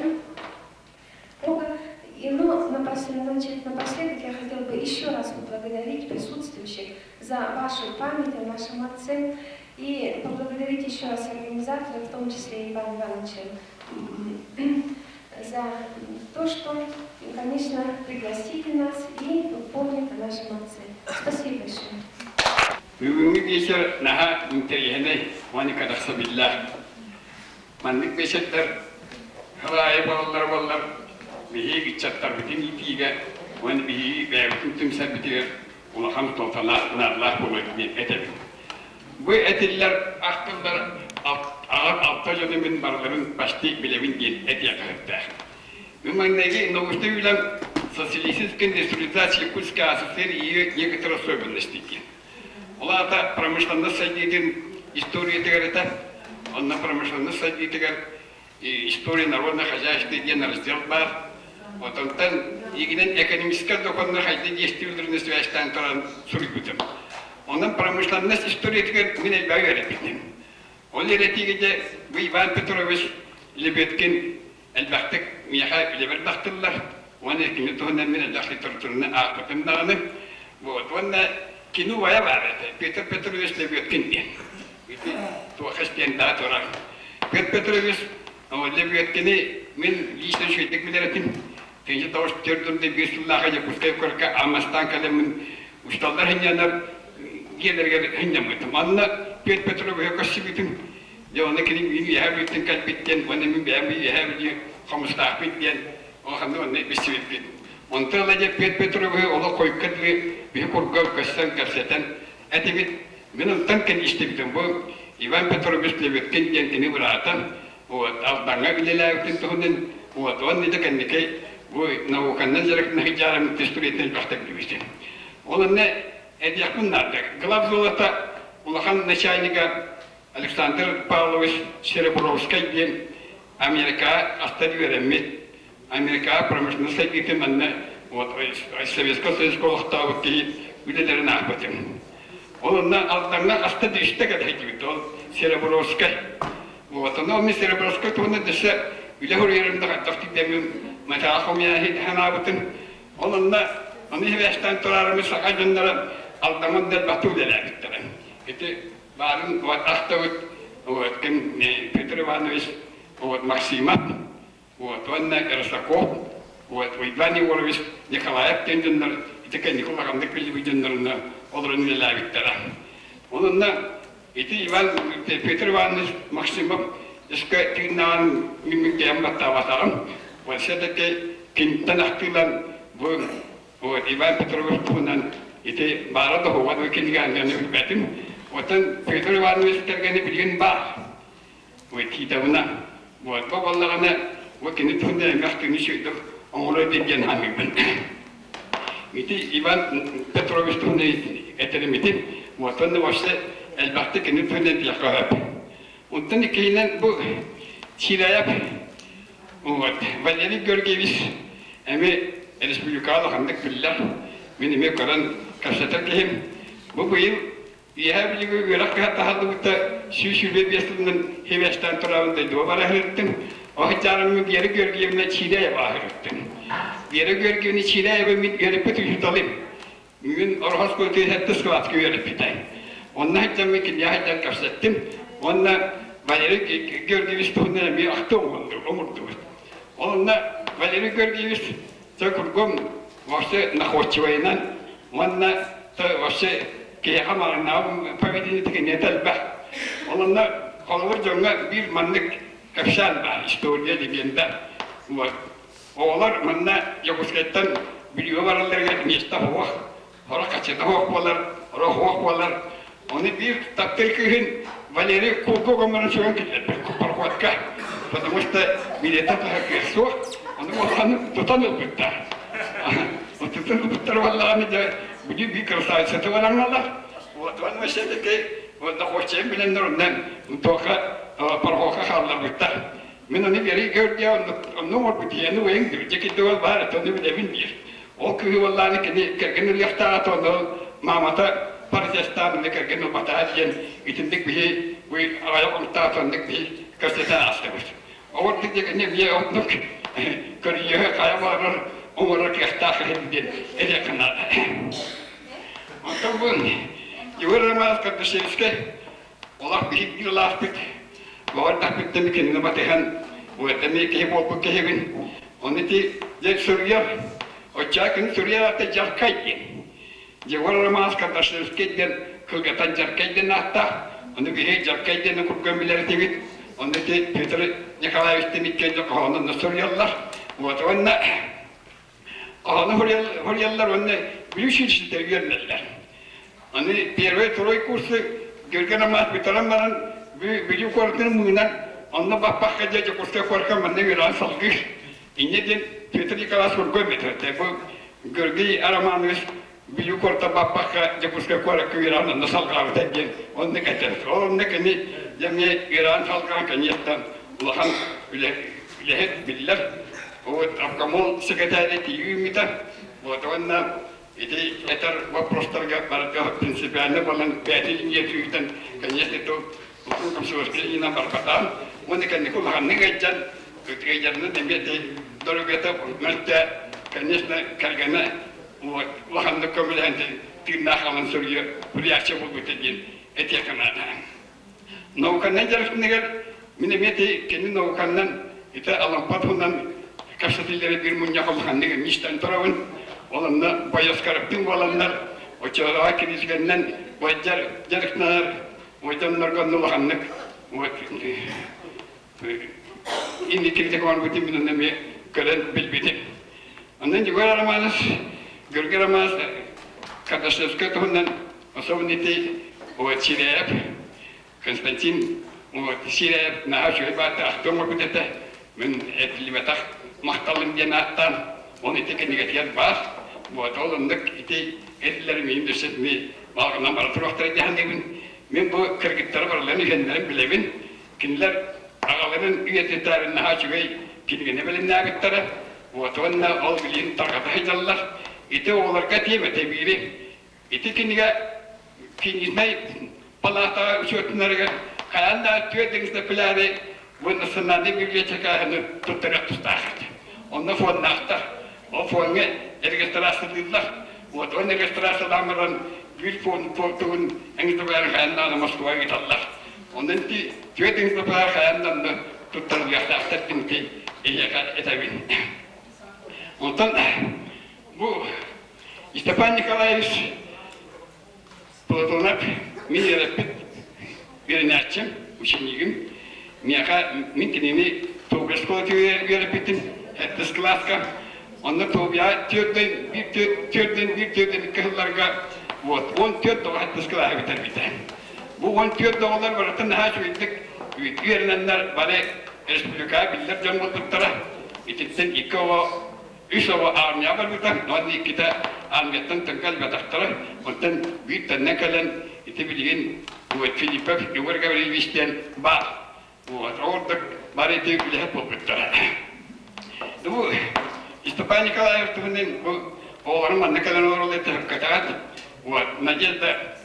Бога. И, но значит, напоследок я хотела бы еще раз поблагодарить присутствующих за вашу память о нашем отце и поблагодарить еще раз организаторов, в том числе Ивана Ивановича, за то, что, конечно, пригласили нас и помнят о нашем отце. Спасибо большое. Бүгүҥҥү биэчэр наһаа интэриэһинэй уонна кэрэхсэбиллээх. Маннык биэчэрдэр сыл аайы буолаллара буоллар, биһиги ыччаттарбытын иитиигэ уонна биһиги бэйэбитин түмсэрбитигэр улахан суолталаах, наадалаах буолуо диэн этэбин. Бу этиллэр ахтыллар алта дьону мин барыларын почти билэбин диэн этиэххэ сөптөөх. Мин маҥнайгы научнай үлэм социалистическая индустриализация Якутской АССР и ее некоторые особенности диэн. Ол аата промышленность сайдыытын историятыгар этэ. Онно промышленность сайдыытыгар история народного хозяйства диэн раздел баар. Вот онтон игинэн экономическай доконно хайды действиелерин связьтаан туран суруйбутум. Онон промышленность историятыгар мин элбэҕи үөрэппитим. Ол эрэтиигите бу Иван Петрович Лебедкин элбэхтик миэхэ үлэбэр тахтыллар. Уонна кини туһунан мин элбэх литератураны аахпытым даҕаны. Вот уонна кини убайа баар этэ, Петр Петрович Лебедкин диэн. Ити туох диэн даа турар. Петр Петрович Лебедкини мин лично үчүгэйдик билэр этим. Тыынча тоҕус төрдүрдэ биир сыллааха Якутскай куоракка Аммастан кэлэммин учууталлар сынньанар дьиэлэригэр сынньаммытым. Манна Петр Петровиһы көрсүбүтүм. Дьэ онно кини мин үөһээ Бүлүүттэн кэлбит диэн уонна мин бэйэм үөһээ Бүлүү хомустаахпыт диэн улаханнык онно билсибиппит. Онтон ыла дьэ Петр Петровиһы олох хойукка дылы биһи курга көссөн кэпсэтэн этибит. Мин онтон кэн истибитим бу Иван Петрович Левиткин диэн кини быраата вот Алдаҥҥа үлэлээбитин туһунан вот уонна да кэнники бу науканнан дьарыктанар дьаарым түспүрүөтүн элбэхтик билбитим. Ол онно этиэхпин наада. Главзолото улахан начальнига Александр Павлович Серебровскай диэн Америкаҕа астар үөрэммит, Америкаҕа промышленность сайдыытын манна вот Советскай Союзка олохтообут киһи үлэлэрин аахпытым. Ол онно Алдаҥҥа аста да үстэ кэлэһитибит ол Серебровскай. Вот ону мин Серебровскай туһунан өссө үлэ суруйарым да хайдах тиийдэммин материал хомуйа санаабытым. Ол онно ону сибээстээн турарым саха дьонноро Алдаҥҥа дэлбэхтик үлэлээбиттэрэ. Ити баарын вот ахтабыт вот ким Петр Иванович вот Максимов вот уонна Рысаков вот Иван Егорович Николаев диэн дьоннор ити кэнники улаханнык биллибит дьоннорунна олорон үлэлээбиттэрэ. Ононна ити Иван Петр Иванович Максимов өскө тыыннаан мин кэм баттаабатаҕым. Вот все-таки кинтэн ахтыылан бу Вот Иван Петрович туһунан ити баара да суоҕа кинигэ анньан билбэтим. Оттон Петр Иванович кэргэнэ билигин баар. Вот Титовна. Вот бу буоллаҕына бу кини туһунан эмэх күнү сүйдүк оҥоро диэн ханыыбын. Ити Иван Петрович туһунан этэримитин, уонна вообще элбэхтик кини туһунан этиэххэ сөп. Онтон иккиһинэн бу Чиряев вот, Валерий Георгиевич эмиэ республикаҕа улаханнык биллэр, мин эмиэ көрөн кэпсэтэр киһим. Бу быйыл Үөһээ Бүлүүгэ үөрэх кыһата аһыллыбыта 125 сылынан хивэстээн турабын дойдуга бара сырыттым. Ол сылдьарым Вера Георгиевна Чиряева аһырыттым. Вера Георгиевна Чиряева мин үөрэппит учууталым. Мин Ороһос куотуй сэттис кылааска үөрэппитэ. Онно сылдьаммын киниэхэ сылдьан кэпсэттим. Уонна Валерий Георгиевич туһунан эмиэ ахтыы оҥордубут. Онно Валерий Георгиевич Це кургум вообще находчивайынан уонна вообще киһиэхэ маарыннаабы поведение киниэтэ элбэх. Онно холобур дьоҥҥо биир маннык кэпсээн баар, история, легенда. Вот. Оҕолор манна Якутскайтан Бүлүүгэ баралларыгар миэстэ суох, сорох хаччыта суох буолар, сорох суох буолар. Ону биир таптыыр кыыһын Валерий Кулков оҥорон сүгэн киллэрбит пароходка, потому что билета кыыс суох, ону улахан тутан ылбыттар. Тутан ылбыттар буоллаҕына дьэ бүлүү биир красавицата бараҥалар. Вот он вообще таки вот находчайын билэннэр оннан туохха пароходка хаалларбыттар. Мин ону Валерий Георгиев онно оҥорбут ийэни уйан дьэ киддугал баар это ону билэбин диир. Ол кыыһы буоллааны кини кэргэн ылыахтааҕа тону маамата протестаан аны кэргэн ылбатаҕа диэн итинник биһи бу аҕайах омуктаах оннук биһи көрсөтөн аастыбыт. Оҕордук диэн эмиэ оннук көрүйүө хайа баҕарар оҥорор кыахтаах иһин диэн этиэххэ наада. Онтон бу Егор Романов Кардашевскай олох биһиги улааппыт оҕордахпыттан кинини батыһан эмиэ киһи буолбут киһибин. Ону ити дьэ суруйар, оччоҕо кини суруйар аата Дьаркай диэн. Егор Романович Кардашевский диэн кылгатан Дьаркай диэн ааттаах. Ону биһиги Дьаркай диэн курган билэр этибит. Ону ити Петр Николаевич иккиэн хоһоонун суруйаллар. Вот уонна Аны хоруйаллар уонна Бүлүү училищета үөрэнэллэр. Аны первый, второй курсы Георгий Романович бүтэрэн баран Бүлүү куоратын мыынан онно баппакка дьэ Дьокуускай куоракка манна үөрэҕин салгыыр. Инньэ диэн Петр Николаевич Кургой этэ. Бу Георгий Романович Бүлүү куората баппакка Дьокуускай куоракка үөрэҕин онно салҕаабыта диэн оннук этэр. Ол онно кини дьэ эмиэ үөрэҕин салҕаан конечно улахан үлэһит биллэр. Вот обкомол секретаря тиийүүмүтэ. Вот уонна ити этэр вопростарга барыта принципиально болан бэйэтин линия конечно то улахан комсомольскай линияна барбатаан уонна кэнники улаханнык ыйдьан ыйдьарынан эмиэ доруобуйата мөлтө конечно кэргэнэ улаханнык көмөлөһөн тыыннаах хаалан суруйа суруйааччы буолбута диэн этиэххэ наада. Науканан дьарыктанарыгар мин эмиэ кини науканан ити Алампа туһунан кэпсэтиилэри биир мунньах улаханнык эмиэ истэн турабын. Ол онно Боёскарыптыын буоланнар оччолорго кинилэринэн байдьар дьарыктанар ойдоннорго онно улаханнык вот инникилик оҥорбутун мин онно эмиэ көрөн билбитим. Онон Егор Романов, Георгий Романов Кардашевскай туһунан особенно ити вот Сиряев, Константин вот Сиряев наһаа үчүгэй баата ахтыы оҥорбут этэ. Мин этиллибэтэх махталым диэн ааттаан, ол ити кинигэтигэр баар. Вот ол оннук ити этилэр миин өссө ми балҕанан бара туруохтара диэхэннибин. Мин бу кыргыттары барыларын үһүөннэрин билэбин. Кинилэр аҕаларын үйэтитээри наһаа үчүгэй кинигэни бэлэмнээбиттэрэ. Вот уонна ол билигин тарҕата сылдьаллар. Ити оҕолорго этиэм этэ биири. Ити кинигэ книжнай палаатаҕа учуотунарыгар хайаан да түөрт экземпляри бу национальнай библиотекаһыны туттарыах тустаах этэ. Онно фоннаахтар. Ол фоҥҥа регистрациялыыллар. Вот он регистрациялаан баран биир фон тугун эҥин хайаан даҕаны Москваҕа ыыталлар. Онон ити түөрт ыҥырбатаҕа хайаан да онно туттарыллыахтаахтар диэн эһиэхэ этэбин. Онтон бу Степан Николаевич Платонов мин үөрэппит үөрэнээччим, ученигим. Миэхэ мин кинини Тобия школатыгар үөрэппитим, сэттис кылааска. Онно Тобия түөртэн биир түөртэн биир түөртэн икки сылларга вот 14 тоҕо сэттис кылааһы бүтэрбитэ. Бу 14 оҕолор барыта наһаа үчүгэйдик үөрэнэннэр бары республикаҕа биллэр дьон буолбуттара. Итинтэн икки оҕо Үс оҕо армияҕа барбыта, уонна иккитэ армияттан тыҥка элбэтэхтэрэ. Онтон биир төннөн кэлэн, ити билигин Филиппов Егор Гаврильевич диэн баар. Вот, ордук бары ити үлэһит буолбуттара. Бу Степан Николаев туһунан бу оҕолорум манна кэлэн олороллор төһөккөтөҕөт. Вот, Надежда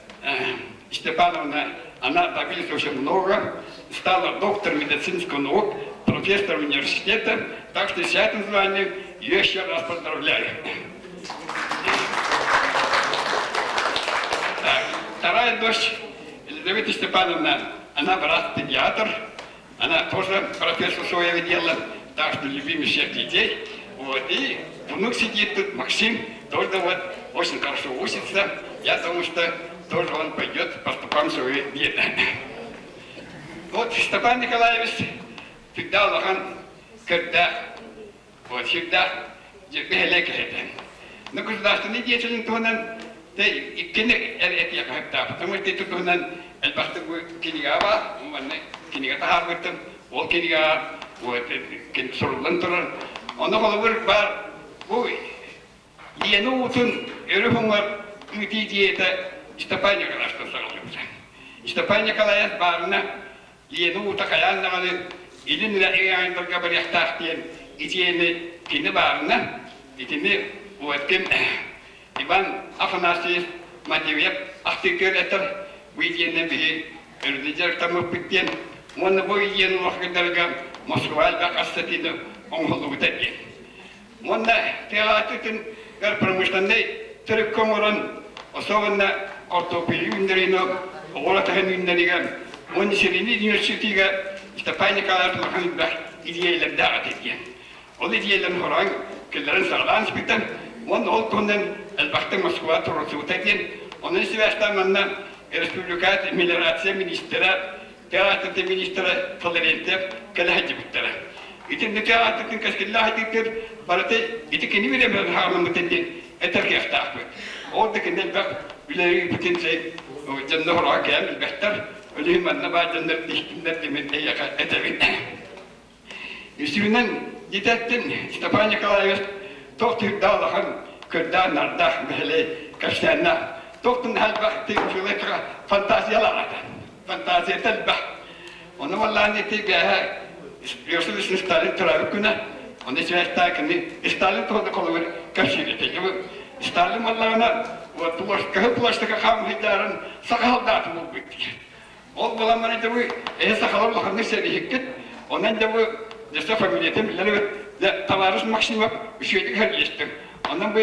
Степановна, она добилась очень много, стала доктором медицинских наук, профессором университета, так что с этим званием ее еще раз поздравляю. Так, вторая дочь, Елизавета Степановна, она врач-педиатр, она тоже профессор своего дела, так что любимый всех детей. Вот, и внук сидит тут, Максим, тоже вот очень хорошо учится. Я думаю, что тоже он пойдет по стопам своего деда. Вот Степан Николаевич всегда улахан көрдөөх, вот всегда бэһэлэй киһи. Ну, государственный деятелин туһунан иккини этиэхэ сөптөөх. Потому что ити туһунан элбэхтик бу кинигэ баар, манна кинигэ таһаарбыттым. Ол кинигэҕэ вот суруллан турар. Ону холобур баар бу Лена уутун өрүс уҥуор ыытыы дьиэтэ Степан Николаевтан саҕалыыбыта. Степан Николаев баарына Лена уута хайаан даҕаны илин эрэ ыйааҥдарга барыахтаах диэн итиэни кини баарына итини уоткин Иван Афанасьевич Матвеев ахтыытыгар этэр бу итиэннэ биһи өрүнэ дьарыктаммыппыт диэн уонна бу иен улахгыдарга Москва элбэх астатыыны оҥоһуллубута диэн. Уонна тыаҕаатытын өр промышленнай төрүккэ оҥорон, особенно картофель үүннэриини оҕуруот аһын үүннэриигэ уонна сирини университетигэ Степан Николаевич улахан элбэх идиэйэлэрдээх этэ диэн. Ол идиэйэлэрин хороон киллэрэн саҕалаан испитэ уонна ол туһунан элбэхтик Москва туруорсубута диэн. Онон сибээстээн манна республика мелиорация министрэ театрын министрэ Флорентьев кэлэ сылдьыбыттара. Итинник театрын кэскиллээх этиитигэр барыта ити кини бириэмэтин хаалламмыта диэн этэр кыахтаахпыт. Ол да кини элбэх үлэлиирбитин дьонно хороҕо кэм билбэттэр. Өлүһүн манна баар дьоннор иһиттиннэр диэн эйиэхэ этэбин. Үсүһүнэн дьитэттин Степан Николаевич туох түһүрдээх улахан көрдөөх-нардаах бэһэлэй кэпсээннээх туохтун элбэх тыын фантазиялаах этэ. Фантазията элбэх. Ону баллаан ити бээһэ Иосиф Сталин төрөөбүт күнэ. Ону сибээстээн кини Сталин туһунан холобур кэпсиир этэ. Сталин баллаҕына вот кыһыл плащтыка хаамыһыйдаарын саха солдаатын булбут диир. Ол буолан баран дьэ бу эһи сахалар улаханнык сэрииһиккит. Онон дьэ бу дьэ фамилиятын билэр эбит. Дьэ товарищ Максимов үчүгэйдик сэргиэстим. Онон бу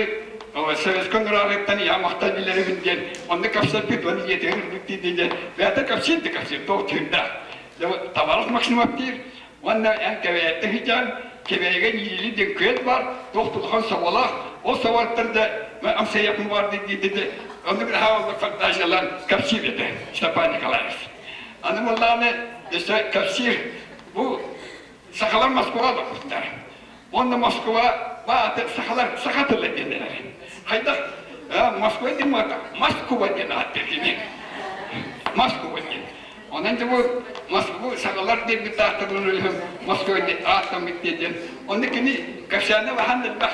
Советскай нураҕыттан я махтал билэрибин диэн онно кэпсэппит уонна дьиэтигэр үрдүк диэн дьэ бэйэтэ кэпсиир да кэпсиир туох түүрдээх. Дьэ товарищ Максимов диир уонна эн Кэбээйиттэн сыдьаан Кэбээйигэ Ньиили диэн күөл баар туох улахан соболоох ол соботтор да амсайаппын бар диэти оннук наһаа фантазиялаан кэпсиир этэ Степан Николаевич. Аны буоллаҕына өссө кэпсиир бу сахалар Москваҕа олорбуттар. Уонна Москва бааты сахалар саха тыла диэннэр. Хайдах Москва диэн Москва диэн ааттыыр кини. Москва диэн. Онон дьэ бу Москву сахалар диэбит ааттарын Москва диэн ааттаммыт диэн. Онно кини кэпсээнэ баһан элбэх.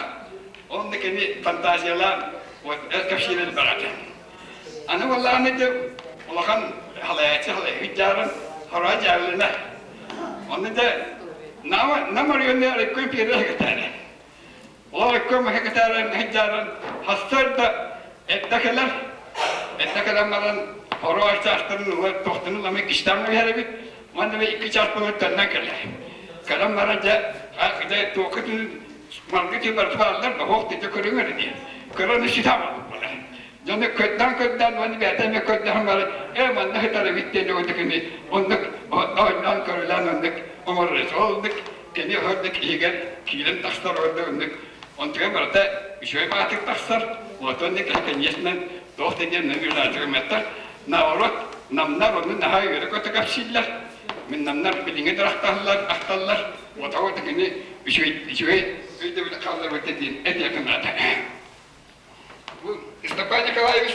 Онно кини фантазиялаан вот кэпсиир элбэх этэ. Аны буоллаҕына дьэ улахан халайааччы халайбыт дьаарын хороо дьаабылына. Онно дьэ Нам оройуонна райком первый секретарь. Ол райком секретарь дьаарын хастар да эрдэ кэлэр. Эрдэ кэлэн баран хороо чаастарын тохтунун ламы киштан эбит. Манна икки час буолан төннөн кэлэр. Кэлэн баран дьэ дьэ туокытын малгы тибар бааллар да хоох тите көрүҥэр диэн. Көрөн ситам буолар. Дьону көрдөөн-көрдөөн уонна бэйэтэ эмиэ көрдөһөн баран, ээ манна сытар эбит диэн өйдөкүнү оннук оонньоон көрүлээн оннук оҥорор этэ. Ол оннук кини оннук иһигэр киирэн тахсар уонна оннук онтуга барыта үчүгэй баҕатык тахсар. Вот оннук конечно туох да диэн үөрэнээччи Наоборот, намнар онну наһаа үөрэ-көтө кэпсииллэр. Мин намнар билиҥҥи да ахталлар, ахталлар. Вот ол кини үчүгэй үчүгэй өйдөбүл хаалларбыт диэн этиэххэ наада. Бу Степан Николаевич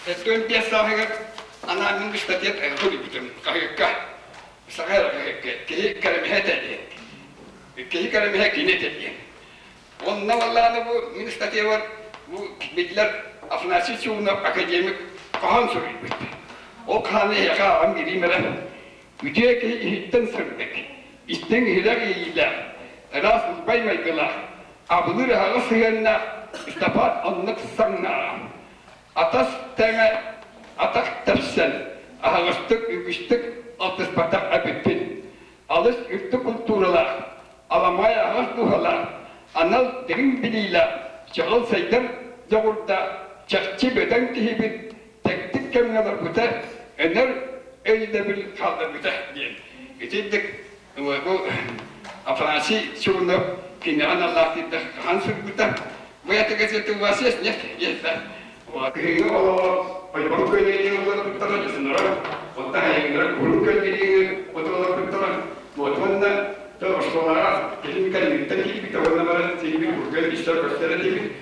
45 сааһыгар анаан мин ыстатыйат суруйбутум хаһыакка. Саха хаһыакка киһи кэрэмэһэ этэ диэн. Киһи кэрэмэһэ кини этэ диэн. Онно валлааны бу мин статьябар бу биллэр Афанасий Чугунов академик хоһоон суруйбут. Ол хааны эһиэхэ ааҕан биэриим эрэ. Үтүө киһи иһиттэн сырдык, истиҥ иһирэх иэйиилээх, ыраас ылбай майгылаах, абылыыр аһаҕас сыһыаннаах Степан оннук саҥнааҕа. Атас тэҥэ атах тэпсэн, аһаҕастык үгүстүк алтыспатах эбиппин. Алыс үрдүк култууралаах, аламай аһаҕас дууһалаах, анал дириҥ билиилээх, чаҕыл сайдар дьоҕурдаах, чахчы бөдөҥ киһибит тэттик кэмҥэ олорбута, өнөр өйдөбүл хаалларбыта диэн. Итинник бу Афанасий Чугунов киниэхэ аналлаах тиэрдэх хаһан суруйбута. Вы это газета у вас есть? Нет? Есть, да? Кыһыҥҥы олоҕор ойбон көлүөнэ олорбуттара дьысынара, онто хайыҥнара курун көлүөнэ олорбуттара, уонна оскуолаҕа кэлин кэлиҥҥиттэн киирбитэ уонна баран сиһилик курган истэр көстөр этибит.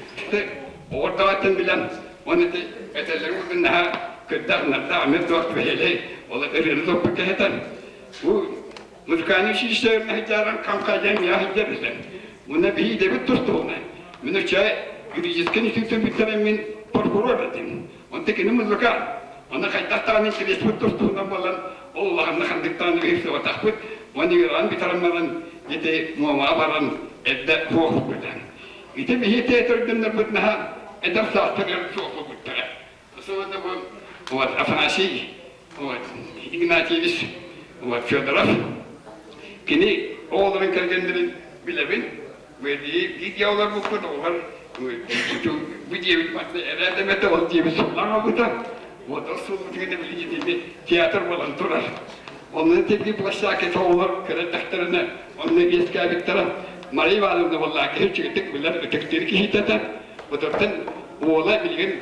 Оҕор даҕаттан билэн, уонна ити этэллэрин курдук наһаа кырдаах нардаах эмиэ туох түбэһиэлэй, ол ырыаны топпут кэһэтэн. Бу музыкальный училище сылдьаран хам-хайдан миэхэ сылдьар этэ. Уонна биһи идэбит тустууна. Мин оччо юридическай институттан бүтэрэн мин прокурор этим. Онто кини музыкант. Онно хайдах даҕаны интэриэспит тустуунан буолан, ол улаханнык ханнык даҕаны үһүсүбатахпыт. Уонна үөрэҕин бүтэрэн баран, ити Муомаҕа баран эрдэ суохпут. Ити биһи театрдыннарбыт наһаа эдэр саастарыгар суох буолбуттара. Особенно бу вот Афанасий вот, Игнатьевич вот, Федоров кини оҕолорун кэргэннэрин билэбин. Биир олорбуппут оҕолор бу диэбит эрээдэмэтэ ол диэбит суллаан ылбыта. Вот ол сулбутугар билигин театр буолан турар. Онно тиги площадка оҕолор көрөтөхтөрүнэ онно үөскээбиттэрэ Мария Ивановна буоллаа киһи үчүгэйдик билэр ытыктыыр киһитэ этэ. Отортон уола билигин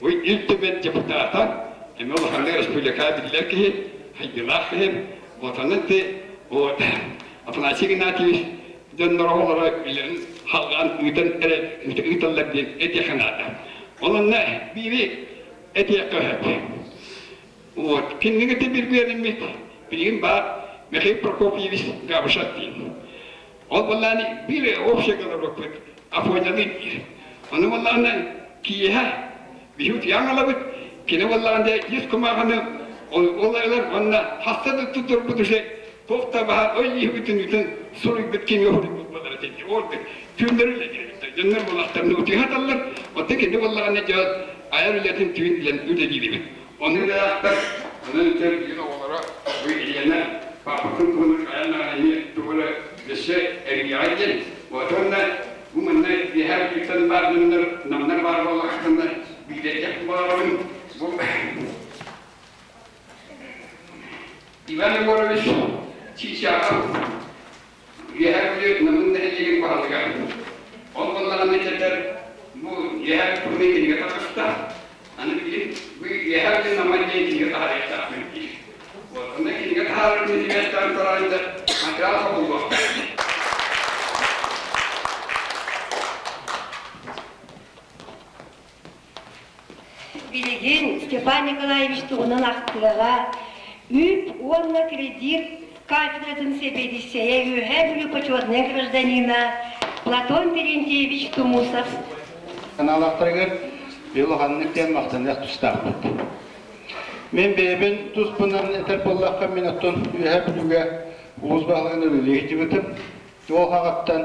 Ил Түмэн депутата, эмиэ улаханнык республика биллэр киһи, хайдылаах киһи. Вот онон ти вот Афанасий Игнатьевич дьонноро оҕолоро билэрин халҕаан ыытан эрэ ыыталлар диэн этиэххэ наада. Ол онно биири этиэххэ сөп. Вот кинини кытта билбиэриммит билигин баар Михаил Прокопьевич Габышев диэн. Ол буоллааны биир общий говороппут Афоняны диир. Ону буоллаҕына киэһэ биһи утуйан ылабыт, кини буоллаҕына дьэ ис кумааҕыны ол ылар уонна хаста да туттарбыт уже туох да баһаар ой иһибитин бүтүн суруйбут кини суруйбут буолар этэ ордук түүннэри үлэлиир дьоннор буолахтарына утуйа саталлар оттон кини буоллаҕына дьэ айар үлэтин түүн билэн үлэлиир эбит Ону ыраахтар, онон этэр биир оҕолоро бу Елена папатын туһунан хайаан даҕаны эмиэ тугу эрэ өссө эрийэҕэй диэн. Вот уонна бу манна үөһээ Бүлүүттэн баар дьоннор, намнар баар буоллахтарына биирдэрдэх баҕарабын. Бу Иван Егорович Чичахов Үөһээ Бүлүү Намын нэһилиэгин баһылыга. Ол буоллаҕына этэр бу Үөһээ Бүлүү кинигэ таҕыста. Аны билигин бу Үөһээ Бүлүү Наман диэн кинигэ таһаарыахтаахпын диир. Вот онно кинигэ таһаарар сибээстээн турарында материал хобуллуохтаах. Билигин Степан Николаевич туһунан ахтыаҕа үп уонна кредит кафедратын сэбиэдиссэйэ Үөһээ Бүлүү почетнай гражданина Платон Терентьевич Тумусов. Санаалаахтарыгар улаханнык диэн махтаныах тустаахпыт. Мин бэйэбин туспунан этэр буоллахха, мин оттон Үөһээ Бүлүүгэ улуус баһылыгын үлэлии сылдьыбытым. Туох аҕаттан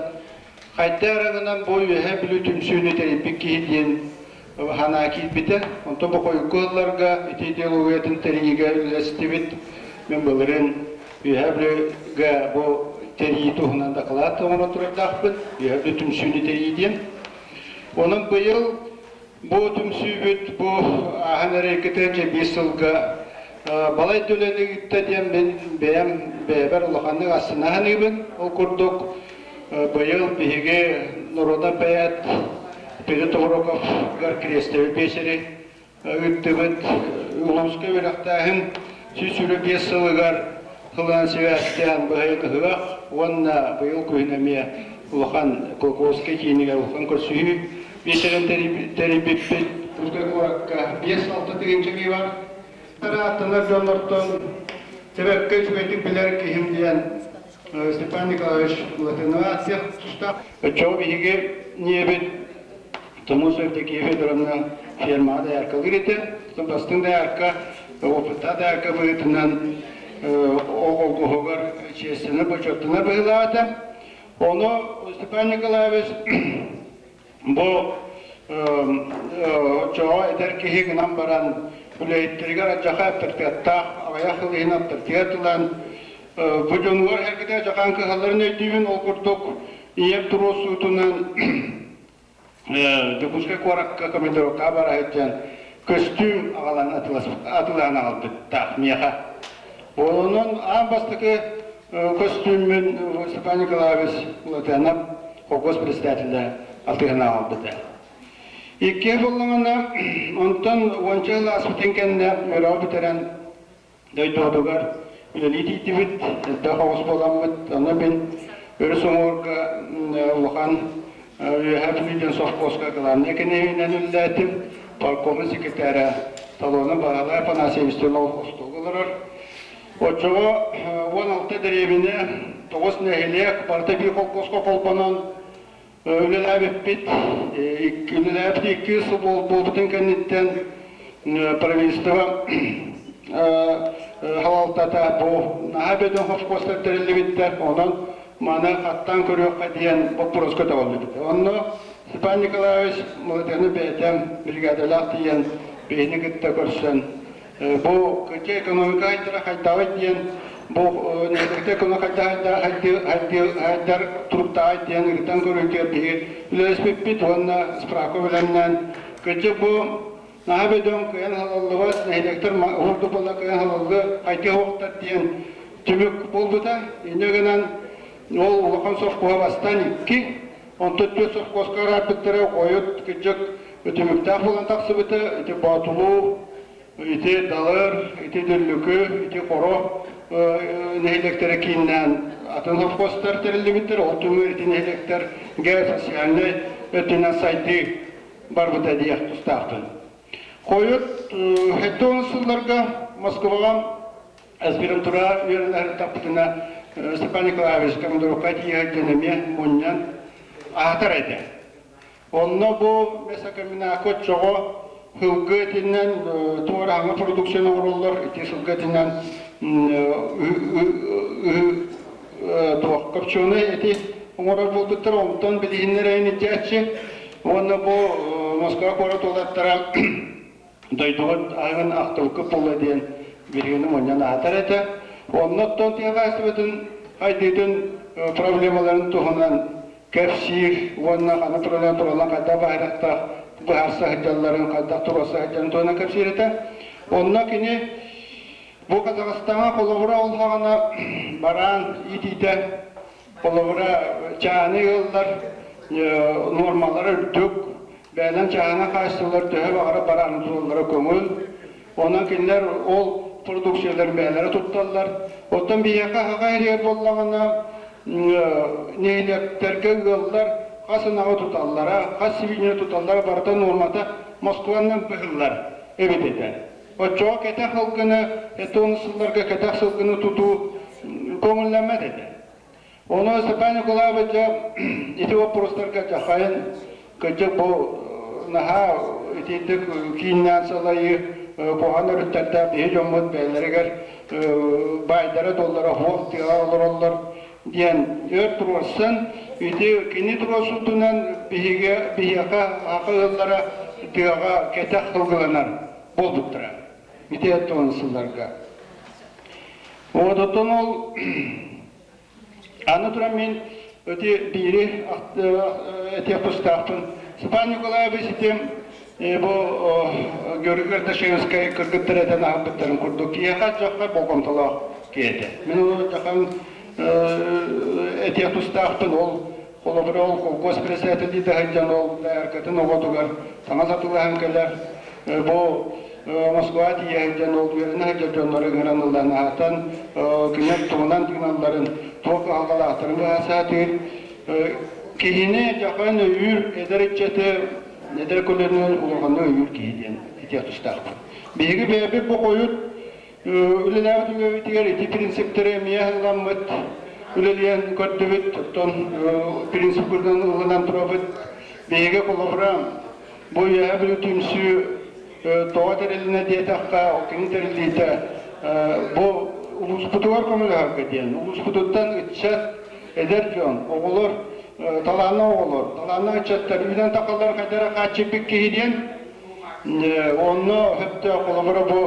хайда эрэ гынан бу Үөһээ Бүлүү түмсүүнү тэрийбит киһи диэн санаа киирбитэ. Онтон бу хойукку ыалларга ити идеологиятын тэрийиигэ үлэлэстибит. Мин былырыын Үөһээ Бүлүүгэ бу тэрийии туһунан дакылаат оҥорон турардаахпын. Үөһээ Бүлүү түмсүүнү тэрийии диэн. Онон быйыл бу түмсүүбүт бу ааһан эрэ 2-5 сылга балай да үлэни ыытта диэн мин бэйэм бэйэбэр улаханнык астына саныыбын. Ол курдук быйыл биһиги норуодунай бэйээт Петр Тобуруковгар Крестовый биэчэри ыыттыбыт. Улууска үөрэхтээһин 125 сылыгар сылынан сибээстээн быһайын ыһыах уонна быйыл күһүн эмиэ улахан Кулаковскай киинигэр улахан көрсүһүү биэчэрин тэрийбиппит. Дьокуускай куоракка 5-6 тыһыынча киһи бар. Ааттанар дьоннортон Тэбэккэ үчүгэйдик билэр киһим диэн Степан Николаевич Латынова ааттыах тустаах. Оччоҕо биһиги Биһиги Тумус Евдокия Федоровна фермаҕа дояркалыыр этэ. Бастыҥ доярка, опыттаах доярка быһыытынан оҕолгуһугар чиэстэнэр, бочуоттанар быһыылаата. Ону Степан Николаевич бу оччоҕо эдэр киһи гынан баран үлэһиттэригэр адьаха аптарытыаттаах, аҕыйах сыл иһин аптарытыат ылан бу дьонугар эргитэ дьакаан кыһалларын өйдүүбүн. Ол курдук ийэм туруорсуутунан Дьокуускай куоракка командировкаҕа бара сылдьан көстүүм аҕалан атылаан аҕалбыттаах миэхэ. Онон аан бастакы көстүүммүн Степан Николаевич Латенов холкуос председателэ атыыһан аҕалбыта. Иккиэ буоллаҕына, онтон уонча сыл ааспытын кэннэ үөрэҕи бүтэрэн дойдубутугар үлэлии тиийдибит, элбэх оҕус буоламмыт, ону мин өрүс уҥуорга улахан Үөһээ Бүлүү диэн совхозка главнай кэнэһинэн үлэлээтим, парткомун секретаря Талона Баһылай Афанасьевичтыын остуолга олорор. Оччоҕо 16 дэриэбинэ, 9 нэһилиэк барыта биир холкуоска холбонон үлэлээбиппит. Үлэлээбит икки сыл буолбутун кэнниттэн правительство салалтата бу наһаа бөдөҥ совхозтар тэриллибиттэр. Онон маны хаттаан көрүөххэ диэн боппуруоска көтөҕүллүбүт. Онно Степан Николаевич Молодены бэйэтэ бригадалаах тиийэн биһини кытта көрсөн бу кырдьа экономика хайдара хайдаҕый диэн бу нэһилиэктэ экономика хайдар туруктааҕый диэн ырытан көрүүтүгэр биһиги үлэлэспиппит уонна справка бэлэмнээн кырдьык бу наһаа бөдөҥ кыайан халаллыбат нэһилиэктэр уһурдук буолла кыайан халаллы хайдыы уохтар диэн түмүк буолбута. Инньэ гынан ол улахан совхоһа бастаан икки, онтон түөрт совхозка араарбыттара хойут кырдьык түмүктээх буолан тахсыбыта. Ити Боотулуу, ити Далыр, ити Дүллүкү, ити Хоро нэһилиэктэрэ кииннээн атын совхозтар тэриллибиттэр. Ол түмүгэр ити нэһилиэктэргэ социальнай өттүнэн сайдыы барбыта диэх тустаахпын. Хойут 70 сылларга Москваҕа аспирантура үөрэнэр таппытына Степан Николаевич командировка тиийэ сылдьан эмиэ мунньан аһатар этэ. Онно бу мясокомбинакка оччоҕо сылгы этинэн туораһаҥа продукцияны оҥороллор, ити сылгы этинэн туох копченый эти оҥорор буолбуттар, онтон билиһиннэрэн илдьээччи. Уонна бу Москва куорат уолаттара дойдугут аһыгын ахтылкы буолла диэн биһигини мунньан аһатар этэ. Онно оттон тыа хаһаайыстыбатын хайдыытын проблемаларын туһунан кэпсиир уонна ханна проблема тураллан хайдах баһырыктаах быһаарса сылдьалларын, хайдах туруорса сылдьарын туһунан кэпсиир этэ. Онно кини бу Казахстаҥа холобура ол саҕана бараан иитиитэ холобура чааны ыаллар нуормалара үрдүк, бэйэлэн чааһына хаачыстыбалар төһө баҕара бараан тураллара көҥүл. Онон кинилэр ол продукцияларын бэйэлэрэ тутталлар. Оттон биһиэхэ аһаҕа иһигэр буоллаҕына нэһилиэктэргэ ыаллар хас ынаҕы туталлара, хас сибиинньэни туталлара барыта нуормата Москванан быһыллар эбит этэ. Оччоҕо кэтэх сылгыны, этон сылларга кэтэх сылгыны тутуу көҥүллэммэт этэ. Ону Степан Николаевич ити боппуруостарга дьахайын кырдьык бу наһаа итиитик кииннээн салайыы куһаҕан өрүттэрдээх биһи дьоммут бэйэлэригэр баайдара-дуоллара суох тыаҕа олороллор диэн өр туруорсан ити кини туруорсуутунан биһиги биһиэхэ аха ыаллара тыаҕа кэтэх сылгыланар буолбуттара ити туһун сылларга. Вот оттон ол аны туран мин ити биири этиэх тустаахпын. Степан Николаевич ити бу Георгий Кардашевскай кыргыттар этэн аһарбыттарын курдук киһиэхэ дьоххо болҕомтолоох киһи этэ. Мин ол дьахан этиэх тустаахпын ол холобура ол холкуос председатель сылдьан ол дояркатын оҕотугар саҥа сатылаһан кэлэр бу Москва тиийэ сылдьан ол үөрэнэ сылдьар дьоннору ыҥыран ылан аһатан кинилэр тугунан тыыналларын туох кыһалҕалаахтарын быһа саатыыр киһини дьахан өйүүр эдэр ыччаты эдэр көлүөнэ улаханнык өйүүр киһи диэн этиэх тустаахпын. Биһиги бэйэбит бу хойут үлэлээбит үлэбитигэр ити принциптэри эмиэ ылламмыт үлэлиэн көрдүбүт, оттон принцип курдук ылынан турабыт. Биһиги холобура бу Үөһээ Бүлүү түмсүү тоҕо тэрилинэ диэтэххэ, ол кини тэриллиитэ бу улууспутугар көмөлөһөргө диэн, улууспутуттан ыччат, эдэр дьон, оҕолор, талааннаах оҕолор, талааннаах ыччаттар үүнэн тахаллар хайдара хааччыйбыт киһи диэн онно сөптөөх холобура бу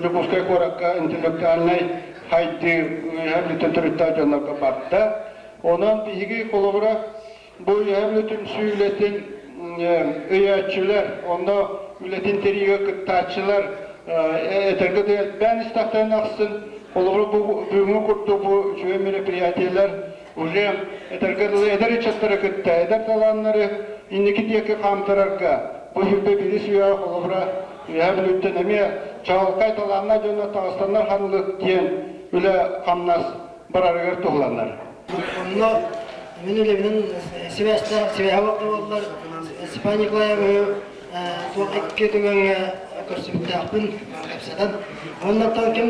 Дьокуускай куоракка интеллектуальнай хайдыы Үөһээ Бүлүүттэн төрүттээх дьоннорго барда. Онон биһиги холобура Бу Үөһээ түмсүү үлэтин өйөөччүлэр, онно үлэтин тэрийиигэ кыттааччылар этэргэ да элбээн истэхтэрин ахсын, холобура бу бүгүҥҥү курдук бу үчүгэй мероприятиелар уже этэргэ дылы эдэр ыччаттары кытта эдэр талааннары инники диэки хаамтарарга бу сүүрбэ биирис үйэҕэ холобура Үөһээ Бүлүүттэн эмиэ чаҕылхай талааннаах дьоннор таҕыстаннар ханнык диэн үлэ-хамнас барарыгар туһуланар. Онно мин үлэбинэн сибээстээх сибээһэ буоллар Степан Николаевиһы туох икки түгэҥҥэ көрсүбүттээхпин кэпсэтэн. Оннуттан ким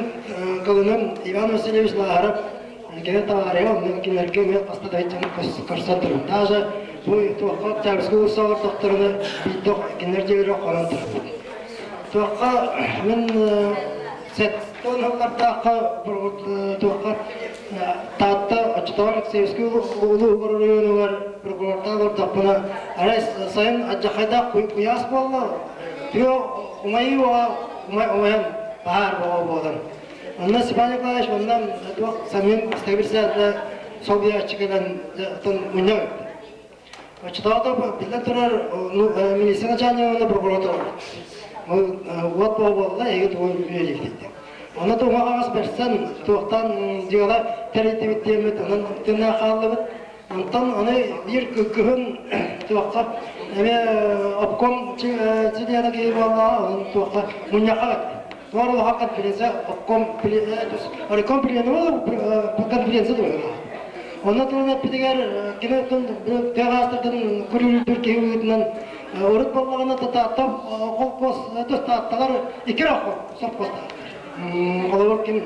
кылыным Иван Васильевич Лааһарап кини товарища онно кинилэргэ эмиэ хаста да көрсөн турбут. Даже бу туохха Октябрьскай уулуссаҕа олордохторуна биирдэ кинилэр дьиэлэрэ хонон турбут. Туохха мин Сэттэн сыллардаахха туохха Таатта оччотооҕу Алексеевскай улууһугар оройуонугар прокурортаах олордохпуна арай сайын алдьархайдаах куйаас буолла тыа умайыы уоҕа умайан баһаар бөҕө буолан онно Степан Николаевич онно туох самин стабилизация солбуйааччы кэлэн мунньах ыытта Оччотооҕу биллэн турар милиция начальнигын прокуратура уот буолла эһиги тугу үөрүүлдэ. Онно туһаҕас бэрсэн туохтан дьыала тэрийдибит диэммит онон тыыннаах хааллыбыт. Онтон аны биир кыһын туохха эмиэ обком чилиэнэ киһи буолла онон туохха мунньахха Туор улахан конференция обком райком конференция туһунан. Онно тылын эппитигэр кини тыаҕаастартан күрүлүүр киһи быһыытынан урут буоллаҕына Тааттам холкуос Таатталар икки эрэ совхозтаахтар. Холобур ким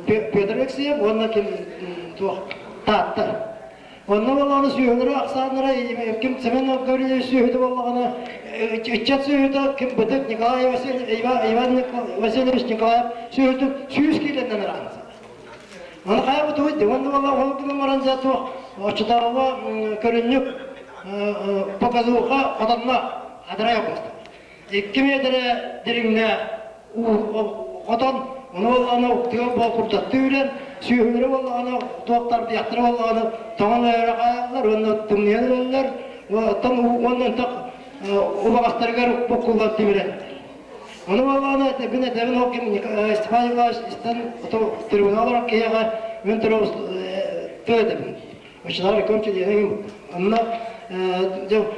Петр Алексеев уонна ким туох Тааттар. Онно буоллаҕына сүөһүлэрэ ахсааннара ким Семен Гаврильевич сүөһүтэ буоллаҕына ыччат сүөһүтэ ким Бытык Николай Иван Васильевич Николаев сүөһүтүн 100 киилэннэн араанса. Аны хайа бутугуй уонна буолла ол гынан баран дьэ туох оччотооҕу көрүнньүк показуха хотонно адарай оҕуста. 2 миэтэрэ дириҥнэ хотон ону буоллаҕына тыа буол курдаттыы үрэн сүөһүлэрэ буоллаҕына туохтар диэхтэрэ буоллаҕына тоҥон өрө хааллар уонна тымныйан өлөллөр оттон уонна ынтах убаҕастарыгар буккуллан тимирэн ону буоллаҕына мин этэбин ол ким Степан Николаевич истэн трибунал олорор киһиэхэ мин тыл этэбин оччолор көмчү онно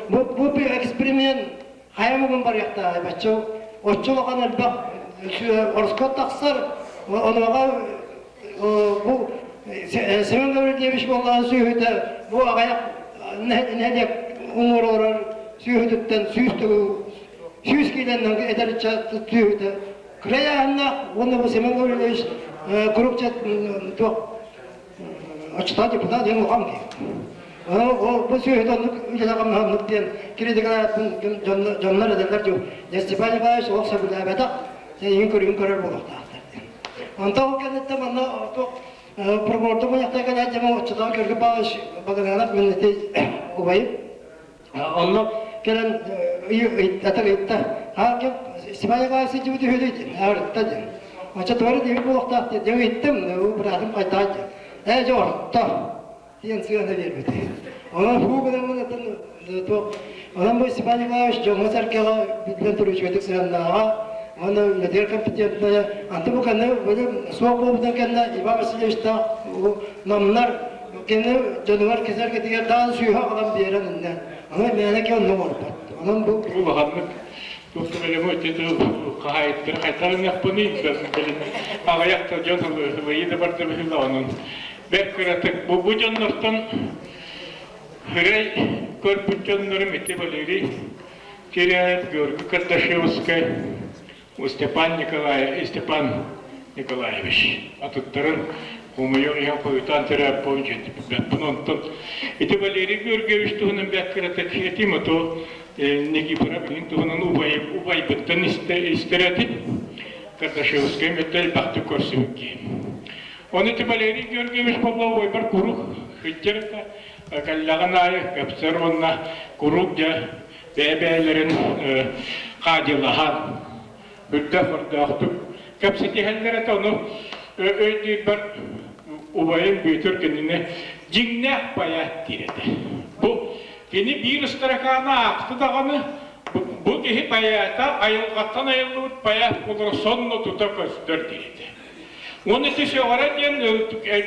бу эксперимент Хайа муҥун барыахтааҕый бачча оччо улахан элбэх ороскуот тахсар онуоха бу Семен Гаврильевич буоллаҕын сүөһүтэ бу аҕыйах нэһилиэк уҥуор олорор сүөһүтүттэн 100 төгүл 100 киилэннэн эдэр ыччат сүөһүтэ кыра ыйааһыннаах уонна бу Семен Гаврильевич курупча туох оччотоо депутат диэн улахан киһи. Бу сүөһүтэ оннук үлэлэҕэ диэн критикалаатын дьоннор эдэллэр дьон. Степан Николаевич олох сөбүлээбэтэх, эйигин көрүгүн көрөр буолуохтаахтар диэн. Онтон ол кэнниттэн манна туох прокурордук мунньахтан кэлээт дьэ оччотооҕу Георгий Павлович Багынанов мин ити убайым онно кэлэн атак ыйытта аа ким Степан Николаевич сылдьыбыт үһү диэн аарытта диэн оччо туора диэбит буолуохтаах диэн ыйыттым быраатым хайдаҕа диэн ээ дьэ орто диэн сыана биэрбит онон фуу гынаммын атын туох онон бу Степан Николаевич дьоҥҥо-сэргэҕэ биллэн турар үчүгэйдик сыһыаннааҕа уонна үлэтигэр компетентная анты бу кэннэ суох буолбутун кэннэ Иван Васильевичтаах намнар кини дьонугар кэсэргэтигэр даан сүүһэ аҕалан биэрэн иннэ аны мээнэ ки онно олорбот онон бу улаханнык туох хаһаайыттары хайдах гыныахпыный аҕыйах да дьон ылыйы да барда быһыыла онон бэрт кыратык бу бу дьоннортон хырай көрбүт дьоннорум ити Валерий Теряев, Георгий Кардашевскай, Степан Николаев, Степан Николаевич атыттарын. Хомойуох иһин хойутаан төрөөппүн дьиэтиппэппин. Онтон ити Валерий Георгиевич туһунан бэрт кыратык этим, а то Никифоров иһин туһунан убайбыттан истэр этим. Кардашевскай өттө элбэхтик көрсүбүт киһи. Оны ити Валерий Георгиевич Павлов убайбар куруук сылдьар этэ. Кэллэҕин аайы кэпсэр уонна куруук дьэ бэйэ-бэйэлэрин хаадьылаһан үрдэх ордоохтук кэпсэтиһэллэр этэ. Ону өйдүүрбэр убайым Бүөтүр кинини дьиҥнээх поэт диир этэ. Бу кини биир ыстаракааны аахты даҕаны бу киһи поэта айылҕаттан айыллыбыт поэт буолара сонно тута көстөр диир этэ. Уонна ити сөҕөрө диэн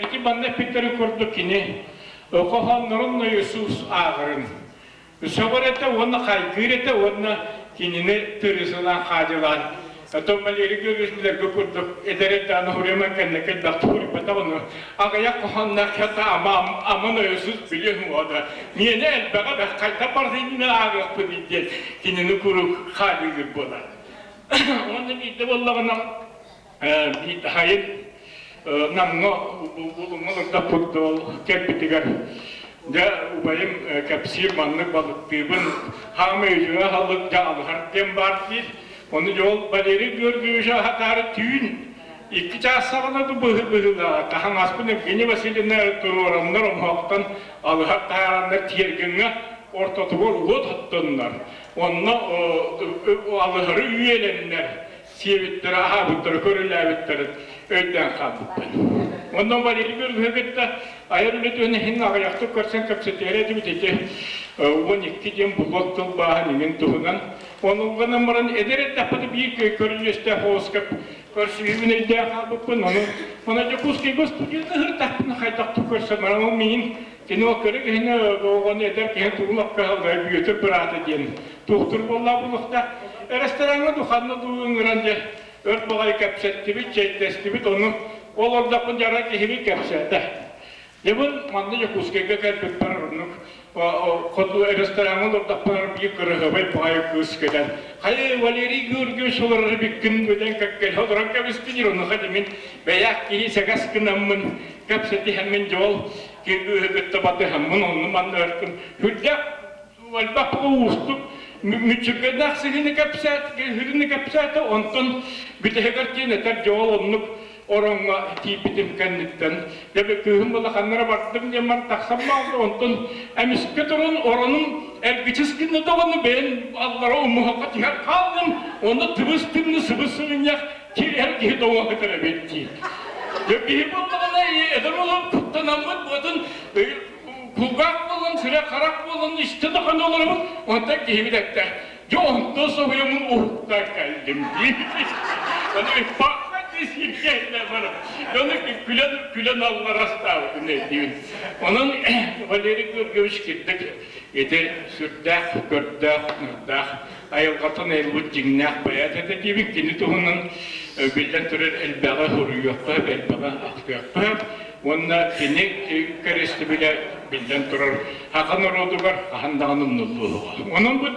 ити манна эппиттэрин курдук кини хоһооннорун Иисус ааҕарын Сөҕөр этэ уонна хайгыыр этэ уонна кинини тырысынан хаадьылаан то Валерий Георгиевич билэргэ курдук эдэр эрдэҕинэ хуруйма кэнники элбэх туруйбатах ону аҕыйах хоһоонноох хата ама аман ойосус билиэм уода миэнэ элбэҕэ бэх хайдах барытын ааҕыахпын диэн кинини куруук хаадьылыыр буолар уонна биирдэ буоллаҕына хайын Намҥа булуҥҥа олордохпут ол кэлбитигэр дьэ убайым кэпсиир маннык балыктыыбын хаамай үчүгэй аһылык дьэ алыһар диэн баар диир ону дьэ ол Валерий Георгиевич аһатаары түүн 2 чаас саҕана ду быһыылааҕа таһаҥаспын Евгения Васильевна туруораннар омоһоохтон алыһар таһаараннар тиэргэҥҥэ ортотугар уот оттоннор онно алыһары үөлэннэр сиэбиттэрэ, аһаабыттара, көрүлээбиттэрин өйдөөн хаалбыппын. Онон Валерий Георгиевиһы кытта айар үлэтин иһин аҕыйахтык көрсөн кэпсэтиэрэ этибит ити 12 диэн булуок тылбааһын иҥин туһунан. Онулганан баран эдэр эрдэхпитэ биир көрүлүөстээх оҕуска көрсүһүүбүн өйдөөн хаалбыппын. Ону ону Дьокуускайга студияны ыһыртахпына хайдахтык көрсөн баран ол миигин кини ол көрө киһини оҕону эдэр киһи тугун окко Бүөтүр быраата диэн Туохтур буоллаа булуохтаах. Рестораҥҥа духанна дуу ыҥыран дьэ өр баҕайы кэпсэттибит, чэйдэстибит, ону ол ордохпун дьара киһибит кэпсээтэ. Дьэ бу манна Дьокуускайга кэлбиппэр оннук хоту рестораҥҥа олордохпор биир кырыһыбай баҕайы кыыс кэлэн хайа Валерий Георгиевич олорор эбиккин бүтэн кэккэлэ олорон кэбистин онуха мин бэйээх киһи сэгас гынаммын кэпсэтиһэммин дьэ ол кыыһы кытта батыһаммын онну манна өртүм үрдэх Элбэх уустук мүччүргэннээх сиһини кэпсээтэ, кэпсээтэ, онтон бүтэһигэр диэн этэр дьоҕол оннук ороҥҥо тиийбитим кэнниттэн дьэ кыыһым улаханнара бардым диэн баран тахсан баалла онтон эмискэ туран оронум эргичис гынна даҕаны бэйэм аллара умуһахха түһэр хааллым онно тыбыс тымны сыбыс сыгынньах киирэр киһи тоҥо сытар эбит дии дьэ киһи буоллаҕына эдэр уолум куттанаммыт буотун кулгаах буолан, сүрэх-харах буолан истэ даҕаны олоробут, онтон киһибит эттэ, дьэ онтон соһуйаммын уһукта кэллим дии. Ону папа сиргэ барып, ону күлэн күлэн алларастаабытын өйдүүбүн. Онон Валерий Георгиевич кирдик ити сүрдээх көрдөөх, нырдаах айылҕаттан айыллыбыт дьиҥнээх поэт этэ диибин. Кини туһунан биллэн турар элбэҕи суруйуохха, элбэҕи ахтыахха. Уонна кини кэриэстэбилэ биллэн турар саха норуотугар хаһан даҕаны умнуллуоҕа. Онон бу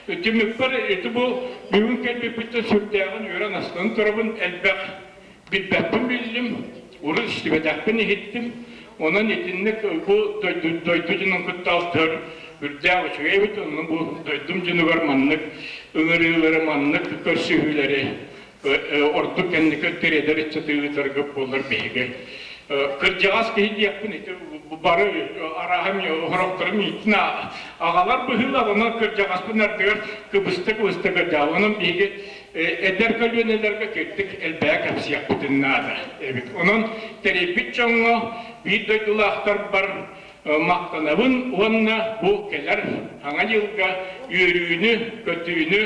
түмүкпэр ити бу бүгүн кэлбиппиттэн сүрдээҕин үөрэн астынан турабын элбэх билбэппин биллим, урут истибэтэхпин иһиттим. Онон итинник бу дойду, дойду дьонун кытта алтыһар үрдээх үчүгэй эбит. Онон бу дойдум дьонугар маннык ыҥырыылары, маннык көрсүһүүлэри ордук кэнники тириэдэр ыччаты ыытарга буолар биһиги. Кырдьаҕас киһи диэхпин ити бары арааһым хорохторум ииттин аҕалар быһыылаах онон кырдьаҕаспын ардыгар кыбыста-кыбыста кырдьаҕа. Онон биһиги эдэр көлүөнэлэргэ кырдьык элбэҕи кэпсиэхпитин наада эбит. Онон тэрийбит дьоҥҥо биир дойдулаахтарбар махтанабын уонна бу кэлэр Саҥа дьылга үөрүүнү, көтүүнү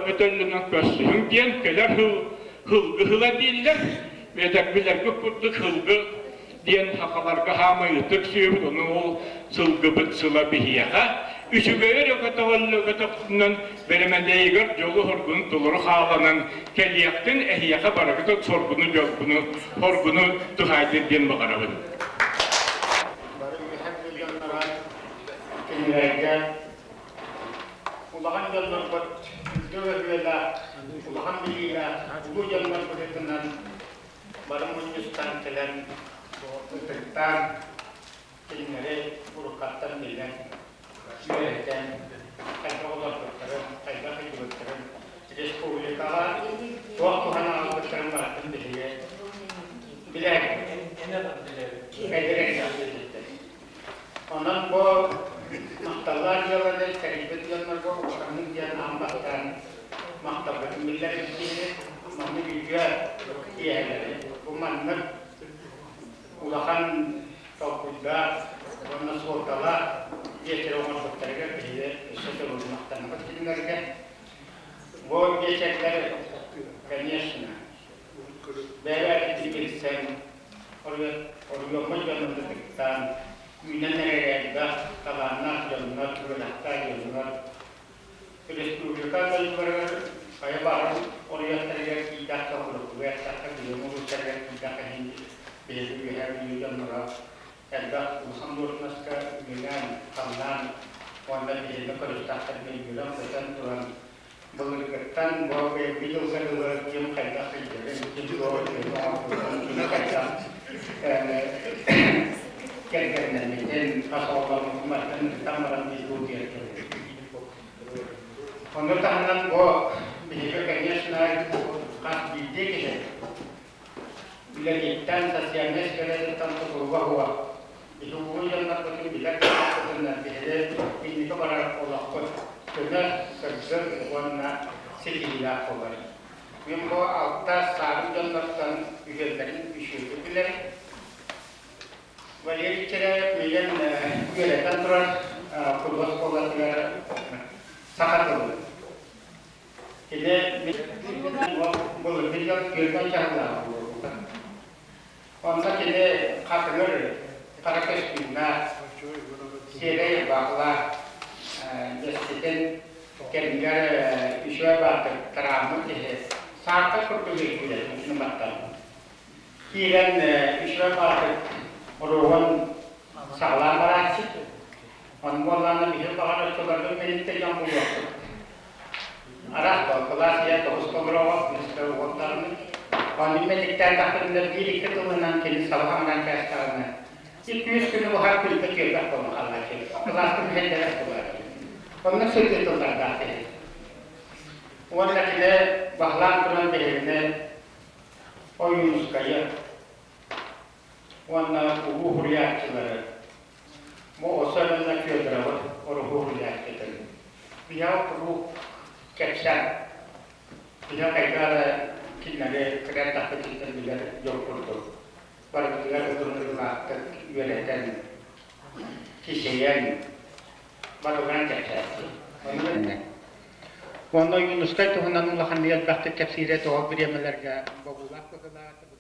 көтөллөнөн көрсүһүҥ диэн кэлэр сыл һылгы сыла дииллэр. Билэргэ курдук һылгы диэн сахаларга хаамай ытык сүөбүт, ону ол сылгыбыт сыла биһиэхэ. Үчүгэйи эрэ көтөҕөллө көтөхтүнэн бэрэмэдэйигэр дьолу-соргуну толору хааланан кэлиэхтин эһиэхэ барыгытын соргуну дьолгуну хоргуну туһаайдын диэн баҕарабын. Бары үһэх дьонноро кинилэргэ Улахан дьоннорбут үрдүк өһүөлээх, улахан билиилээх улуу дьоннор быһыытынан бары мунньустан кэлэн ытыктаан кинилэри уруккаттан билэн, үөрэтэн, хайдах олорбуттарын, хайдах ыйдыбыттарын, республикаҕа туох туһаны аҕалбыттарын барытын биһиги билэбит. Онон бу махталлаах дьыаланы тэрийбит дьоннорго улаханнык диэн аан бастаан махталбытын биллэрбит киһи маннык үтүө киэһэлэри бу маннык улахан толкуйдаах уонна суолталаах биэчэри оҥорбуттарыгар биһиги өссө төгүл махтанабыт кинилэргэ. Бу биэчэрдэр, конечно, бэйэ-бэйэбитин билсэн, оройуоммут дьонун ытыктаан, үүнэн эрэр элбэх талааннаах дьоннор, үөрэхтээх дьоннор республика дойдуларыгар хайа баҕарар оройуоттарыгар киирдэххэ, уруккуга эттэххэ, билим улуустарыгар киирдэххэ иһин биһиги Үөһээ Бүлүү дьонноро элбэх улахан дуоһунаска үлэлээн, хамнаан уонна биһиги көрүстэхтэринэ үөрэн-көтөн туран былыргыттан бу бэйэбит дьылга дылы ким хайдах сылдьарын, ким туох үтүөнү оҥорбутун, ким хайдах кэргэннэммитин, хас оҕоломмутун барытын ытан баран биир тиэрдэр. Ону таһынан бу биһиги, конечно, хас биирдии киһи үлэтиттэн, социальнай сфератыттан тутулуга суох. Биһи улуу дьоннорбутун билэр кыахпытынан биһиги инники барар олохпут көнө, сырдык уонна ситиһиилээх буолар. Мин бу алта саарын дьоннортон үһүөллэрин үчүгэйдик билэрим. Валерий Чиряев миигин үөрэтэн турар футбол оскуолатыгар саха тылын. Кини былыргы дьон күөргэн чаһылаах буолбута. Онно кини хатыҥыр хара көстүүмнээх, сиэрэй ырбаахылаах, дьэститин кэмигэр үчүгэй баатыр тарааммыт киһи саакка курдук өйдүүлэр баттан. Киирэн үчүгэй баатыр оруоһун саҕалаан барааччы. Ону буоллаҕына биһиги баҕар оччолорго мэлиттэ дьон буолуохпут. Араас кылаас ийэ тоҕус толороҕо, үстэ уоттаҕына. Ону мэликтээн тахтарына биир-икки тылынан кини саба хаҥнан кээстэҕинэ, икки-үс күнү уһаат күлбэ түөрбэх буолан хаалааччы. Кылааска мүһэллэрэх буолааччы. Онно сытыы тыллардаах киһи. Уонна кини баһылаан туран биһигини Ойуунускайы уонна улуу суруйааччылары бу особенно Федоровы оруһу суруйааччытын биһиэхэ куруук кэпсээн биһиэхэ хайдах эрэ кинилэри кыра эрдэхпититтэн билэр дьон курдук барыбытыгар ылыннарыылаахтык үөрэтэн кичэйэн барыларын кэпсээччи. Онно Ойуунускай туһунан улаханнык элбэхтик кэпсиирэ тоҕо бириэмэлэргэ бобуулаах быһыылаах.